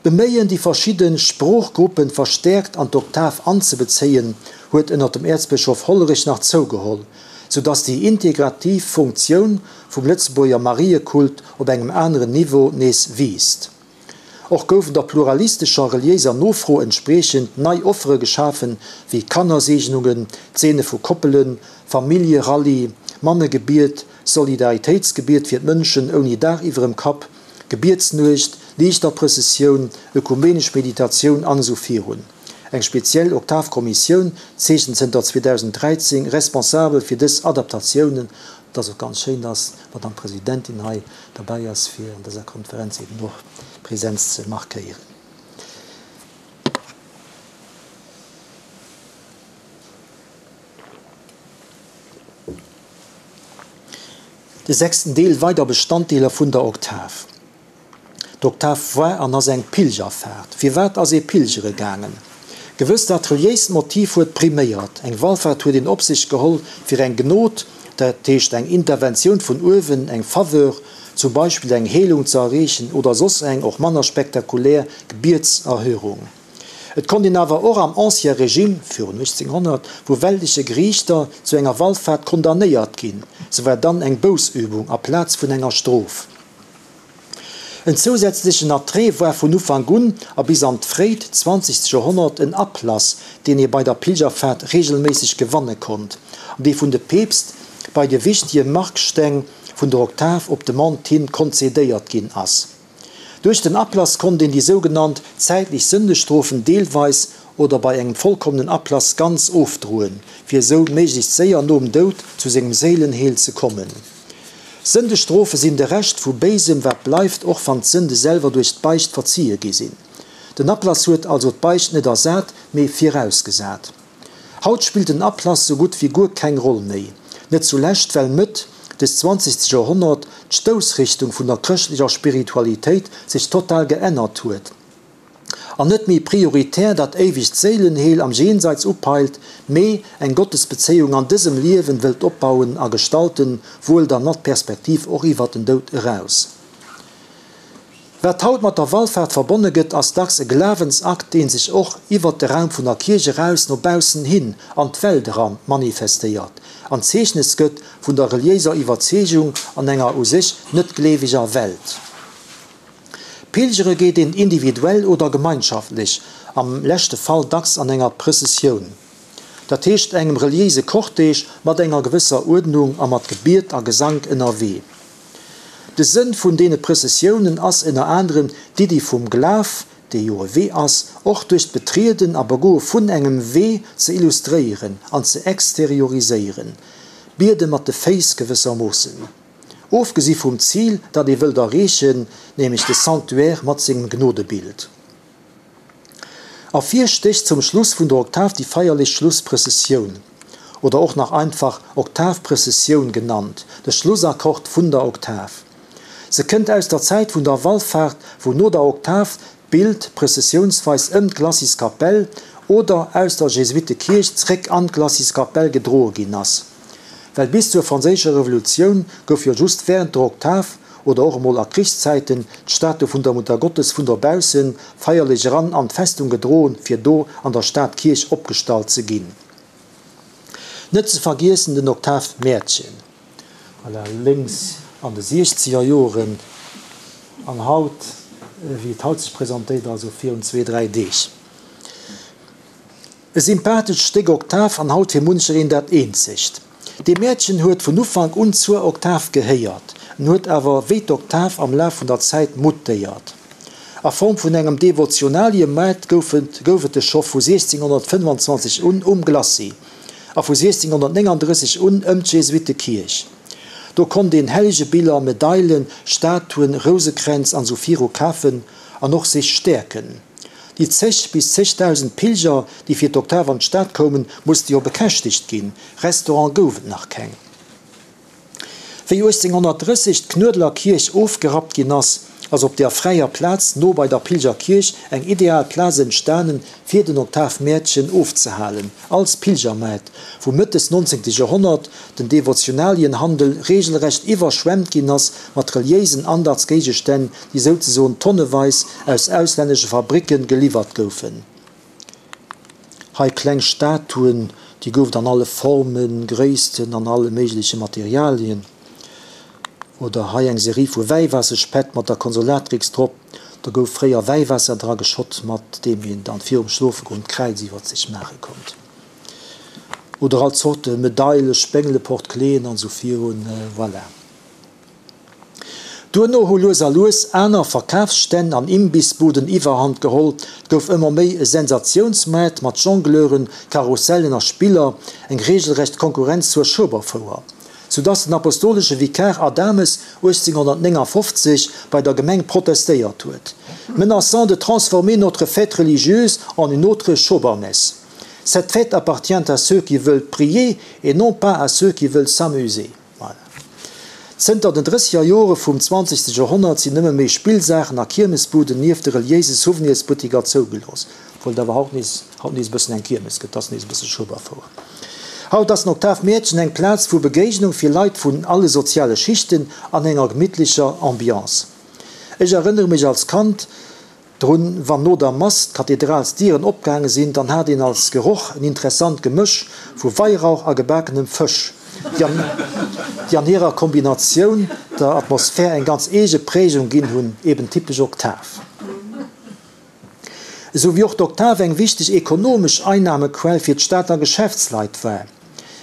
D'Beméien, déi verschidde Sproochgruppen verstäerkt an d'Oktav anzebezéien, huet ënner dem Äerzbëschof Hollerich nach zougeholl, sou datt déi integrativ Funktioun vum Lëtzebuerger Mariekult op engem aneren Niveau nees wiisst. Och goufen der pluralistescher reliéiser Nofro entspriechend nei Offere geschafen, wéi Kannerseegnungen, d'Seene vu Koppelen, Familljerallye, Mammegebiet, Solidaritéitsgebiet fir d'Mënschen ouni Daach iwwerem Kapp, Gebietsnuecht, Liichterprëssessioun, ökumenesch Meditatioun an esou virun. Eng speziell Oktavkommissioun zeechent zënter 2013 responsabel fir dës Adaptatiounen. Et ass och ganz schéin, dass d'Madame Presidentin hei derbäi ass, fir an dëser Konferenz eben och d'Präsenz ze markéieren. De sechsten Deel, Weider Bestanddeeler vun der Oktav. D'Oktav war an ass eng Pilgerfaart. Firwat ass ee pilgere gaangen? Gewëss, dat reliéist Motiv huet priméiert. Eng Wallfaart huet een op sech geholl fir eng Gnod, dat heescht eng Interventioun vun uewen, eng Faveur, zum Beispill eng Heelung ze erreechen oder soss eng, och manner spektakulär, Gebietserhörung. Et konnt een awer och am Ancien Régime, virun 1800, vu weltleche Geriichter zu enger Wallfaart condamnéiert ginn. Se war dann eng Boussübung aplaz vun enger Strof. En zousätzlechen Attrait war vun Ufank un a bis an d'fréit zwanzegt Joerhonnert en Ablass, deen ee bei der Pilgerfaart reegelméisseg gewanne konnt an dee vun de Peepst bei de wichtege Marksteng vun der Oktav op Demande hin konzedéiert ginn ass. Duerch den Ablass konnt een déi sougenannt zäitlech Sëndestrofen deelweis oder bei engem vollkommenen Ablass ganz ofdroen, fir esou méiglechst séier nom Doud zu sengem Séilenheel ze kommen. Sëndestrofe sinn de Rescht vu Béisem wat bleift, och wann d'Sënde selwer duerch d'Beicht verzie gi sinn. Den Ablass huet also d'Beicht net ersat, mee virausgesat. Haut spillt den Ablass sou gutt wéi guer keng Roll méi, net zulescht well Mëtt des zwanzegste Joerhonnert d'Stoussrichtung vun der chrëschtlecher Spiritualitéit sech total geännert huet an net méi prioritär dat éiwegt Séilenheel am Jenseits upeilt, mee eng Gottesbezéiung an dësem Liewen wëllt opbauen a gestalten, wuel dann mat Perspektiv och iwwert den Doud eraus. Wat haut mat der Wallfaart verbonne gëtt, ass dacks e Glawensakt, dee sech och iwwert de Raum vun der Kierch eraus no baussen hin, an d'Welt eran, manifestéiert an Zeechnes gëtt vun der reliéiser Iwwerzeegung an enger u sech net gleeweger Welt. Pilgere geet een individuell oder gemeinschaftlech, am leschte Fall dacks an enger Prëssessioun, dat heescht engem reliéise Cortège mat enger gewësser Uerdnung a mat Gebiet a Gesank ënnerwee. De Sënn vun deene Prëssessiounen ass ënner anerem d'Iddi vum Glaf, dee jo e Wee ass, och duerch d'Betrieden a Begoe vun engem Wee ze illustréieren an ze exterioriséieren. Biede mat de Féiss gewëssermoossen. Ofgesi vum Zil, dat ee wëllt erreechen, nämlech de Sanctuaire mat sengem Gnodebild. Ervir stécht zum Schluss vun der Oktav déi feierlech Schlussprëssessioun, oder och nach einfach Oktavprëssessioun genannt, de Schlussakkord vun der Oktav. Se kënnt aus der Zäit vun der Wallfaart, wou no der Oktav d'Bild prëssessiounsweis ëm d'Glaciskapell oder aus der Jesuittekierch zréck an d'Glaciskapell gedroe ginn ass. Well bis zur Franséischer Revolutioun gouf jo just wärend der Oktav, oder och emol a Krichszäiten, d'Statu vun der Muttergottes vun dobausse feierlech eran an d'Festung gedroen, fir do an der Stadkierch opgestallt ze ginn. Net ze vergiessen den Oktavmäertchen. Voilà, lénks an de siechzeger Joren an haut, wéi et haut sech presentéiert, also virun zwee, dräi Deeg. E sympathescht Stéck Oktav an haut fir munchereen dat eenzegt. Dee Mäertchen huet vun Ufank un zur Oktav gehéiert, en huet awer wéi d'Oktav am Laf vun der Zäit mutéiert. A Form vun engem Devotionaliemäert gouf et gouf et e scho vu 1625 un um Glacis a vu 1639 un ëm d'Jesuittekierch. Do konnt een Hellegebiller, Medailen, Statuen, Rousekränz an sou viru kafen an och sech stäerken. Déi zeg bis zegdausend Pilger, déi fir d'Oktav an d'Stad koumen, musste jo bekäschtegt ginn. Restaurant gouf et nach keng. Wéi 1830 d'Knuedler Kierch ofgerappt ginn ass, ass op der fräier Plaz no bei der Pilgerkierch eng ideal Plaz entstanen, fir den Oktavmäertchen ofzehalen, als Pilgermaart, wou Mëtt des 19. Joerhonnert den Devotionalienhandel regelrecht iwwerschwemmt ginn ass mat reliéisen Andachtsgéigestänn, déi souzesoen tonneweis aus auslännesche Fabricke geliwwert goufen. Hei kleng Statuen, déi gouf et an alle Formen, Gréissten an alle méigleche Materialien. Oder hei eng Serie vu Wäiwaasserspett mat der Consolatrix drop. Do gouf fréier Wäiwaasser dra geschott, mat deem een dann virum Schlofegoen d'Kräiz iwwert sech maache konnt. Oder all Zorte Medaile, Spéngele, Porte-Cléen an esou virun. Voilà. Duerno hu lues a lues aner Verkafsstänn an Imbissbuden Iwwerhand geholl. Et gouf ëmmer méi e Sensatiounsmaart mat Jongleuren, Karussellen a Spiller, eng reegelrecht Konkurrenz zur Schueberfouer. Soudass den apostolesche Vikar Adames 1859 bei der Gemeng protestéiert huet, menaçant de transformer notre fête religieuse en une autre Schobermesse. Cette fête appartient à ceux qui veulent prier et non pas à ceux qui veulent s'amuser. Voilà. Zënter den drësseger Jore vum zwanzegste Joerhonnert sinn nëmme méi Spillsaachen a Kiermesbuden nieft de reliéise Souvenirsbuttiker zougelooss, obwuel et awer haut nees haut nees e bëssen eng Kiermes gëtt, ass nees e bësse Schueberfouer. Haut ass den Oktav Mäertchen eng Plaz vu Begéignung fir Leit vun alle soziale Schichten an enger gemittlecher Ambiance. Ech erënnere mech als Kand, Drun, wann no der Mass d'Kathedralsdieren opgaange sinn, dann hat een als Geroch en interessant Gemësch vu Weirauch a gebakenem Fësch, déi an hirer Kombinatioun der Atmosphär eng ganz eege Prägung ginn hunn, eben typesch Oktav. Esou wéi och d'Oktav eng wichteg ekonomesch Einnahmequell fir d'Stater Geschäftsleit war.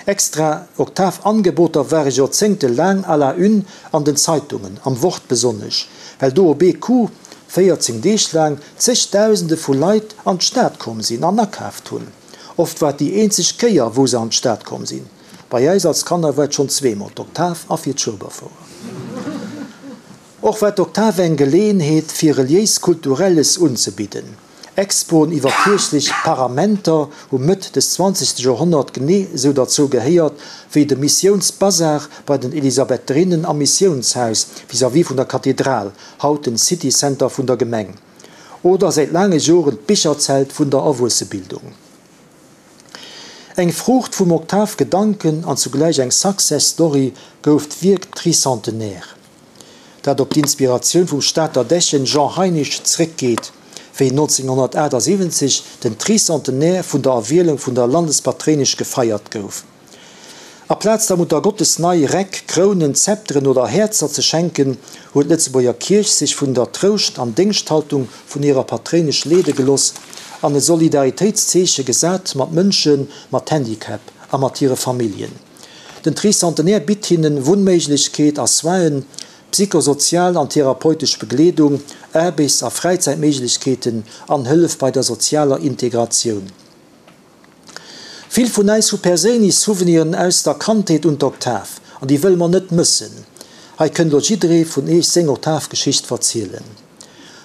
Extra Oktav-Angeboter ware Joerzéngte laang à la une an den Zeitungen, am Wort besonnesch, well do op ee Coup 14 Deeg laang zegdausende vu Leit an d'Stad komm sinn an akaaft hunn. Oft war et déi eenzeg Kéier, wou se an d'Stad komm sinn. Bei äis als Kanner war et schonn zweemol d'Oktav a fir d'Schueberfouer. Och war d'Oktav eng Geleeënheet, fir Reliéis-Kulturelles unzebidden. Expoen iwwer kierchlech Paramenter hu Mëtt des zwanzegste Joerhonnert genee esou derzou gehéiert wéi de Missiounsbazar bei den Elisabetherinnen am Missiounshaus vis-à-vis vun der Kathedral, haut den City Center vun der Gemeng, oder säit laange Joren d'Bicherzelt vun der Erwuessebildung. Eng Fruucht vum Oktav-Gedanken an zugläich eng Success Story gouf d'Wierk Tricentenaire. dat op d'Inspiratioun vum Stater Dechen Jean Heinisch zréckgeet, wéi 1978 den Tricentenaire vun der Erwielung vun der Landespatréinesch gefeiert gouf. Aplaz der Muttergottes nei Räck, Krounen, Zepteren oder Häerzer ze schenken, huet d'Lëtzebuerger Kierch sech vun der Trouscht an Déngschthaltung vun hirer Patréinesch leede geloss an e Solidaritéitszeeche gesat mat Mënsche mat Handicap a mat hire Familljen. Den Tricentenaire bitt hinnen Wunnméiglechkeet a Soinen, psychosozial an therapeutesch Begleedung, Aarbechts a Fräizäitméiglechkeeten an Hëllef bei der sozialer Integratioun. Vill vun äis hu perséinlech Souveniren aus der Kandheet un d'Oktav an déi wëlle mer net mëssen. Hei kënnt elo jidderee vun iech seng Oktavgeschicht verzielen.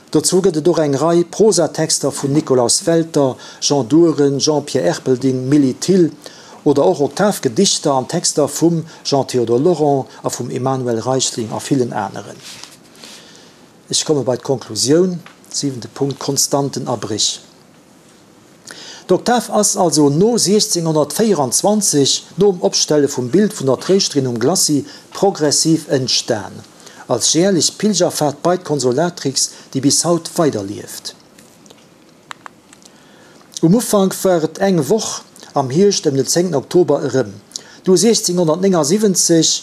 Dozou gëtt et och eng Rei Prosatexter vun Nikolaus Welter, Jean Duren, Jean-Pierre Erpelding, Milly Thill oder och Oktavgedichter an Texter vum Jean-Théodore Laurent a vum Emmanuel Reichling a villen aneren. Ech komme bei d'Konklusioun, siwente Punkt, Konstanten a Bréch. D'Oktav ass also no 1624, nom Opstelle vum Bild vun der Tréischterin um Glacis, progressiv entstan, als jährlech Pilgerfahrt bei d'Consolatrix, déi bis haut weiderlieft. Um Ufank war et eng Woch, am Hierscht ëm den 10 Oktober erëm, du 1679,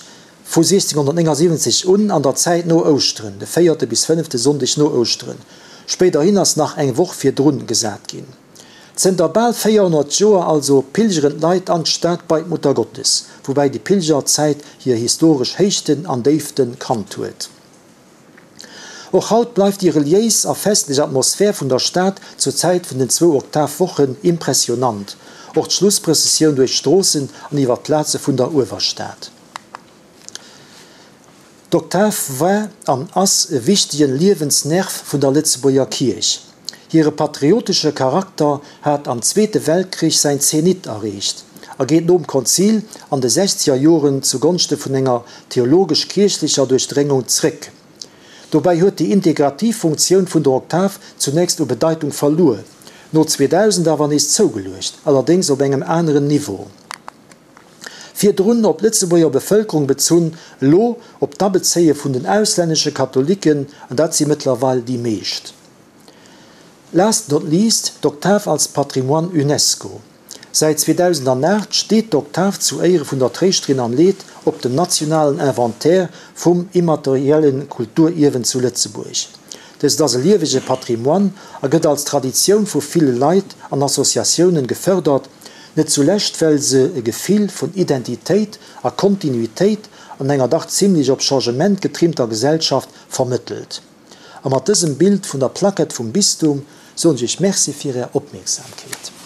vu 1679 un an der Zäit no Ouschteren, de véierte bis fënnefte Sonndeg no Ouschteren. Spéiderhin ass nach eng Woch virdrun gesat ginn. Zënter bal 400 Joer also pilgeren d'Leit an d'Stad bei d'Muttergottes, woubäi déi Pilgerzäit hir historesch Héichten an Déifte kannt huet. Och haut bleift déi reliéis a festlech Atmosphär vun der Stad zur Zäit vun den zwou Oktavwochen impressionant, och d'Schlussprëssessioun duerch d'Stroossen an iwwer d'Plaze vun der Uewerstad. D'Oktav war an ass e wichtegen Liewensnerv vun der Lëtzebuerger Kierch. Hire patriotesche Charakter hat am Zweete Weltkrich säin Zenit erreecht a geet nom Konzil an de sechzeger Joren zu Gonschte vun enger theologesch-kierchlecher Duerchdréngung zréck. Dobäi huet déi integrativ Funktioun vun der Oktav zunächst u Bedeitung verluer, no 2000 awer nees zougeluecht, allerdéngs op engem aneren Niveau. Virdrun op d'Lëtzebuerger Bevëlkerung bezunn, elo op d'Abezéie vun den auslännesche Katholiken, an dat si mëttlerweil déi meescht. Last not least, d'Oktav als Patrimoine Unesco. Säit 2008 steet d'Oktav zu Éiere vun der Tréischterin am Leed op dem nationalen Inventaire vum immaterielle Kulturierwen zu Lëtzebuerg. Dëst ass e liewege Patrimoine a gëtt als Traditioun vu ville Leit an Associatiounen gefërdert, net zulescht well se e Gefill vun Identitéit a Kontinuitéit an enger dach zimlech op Changement getrimmter Gesellschaft vermëttelt. A mat dësem Bild vun der Plaquette vum Bistum soen ech Iech Merci fir Är Opmierksamkeet.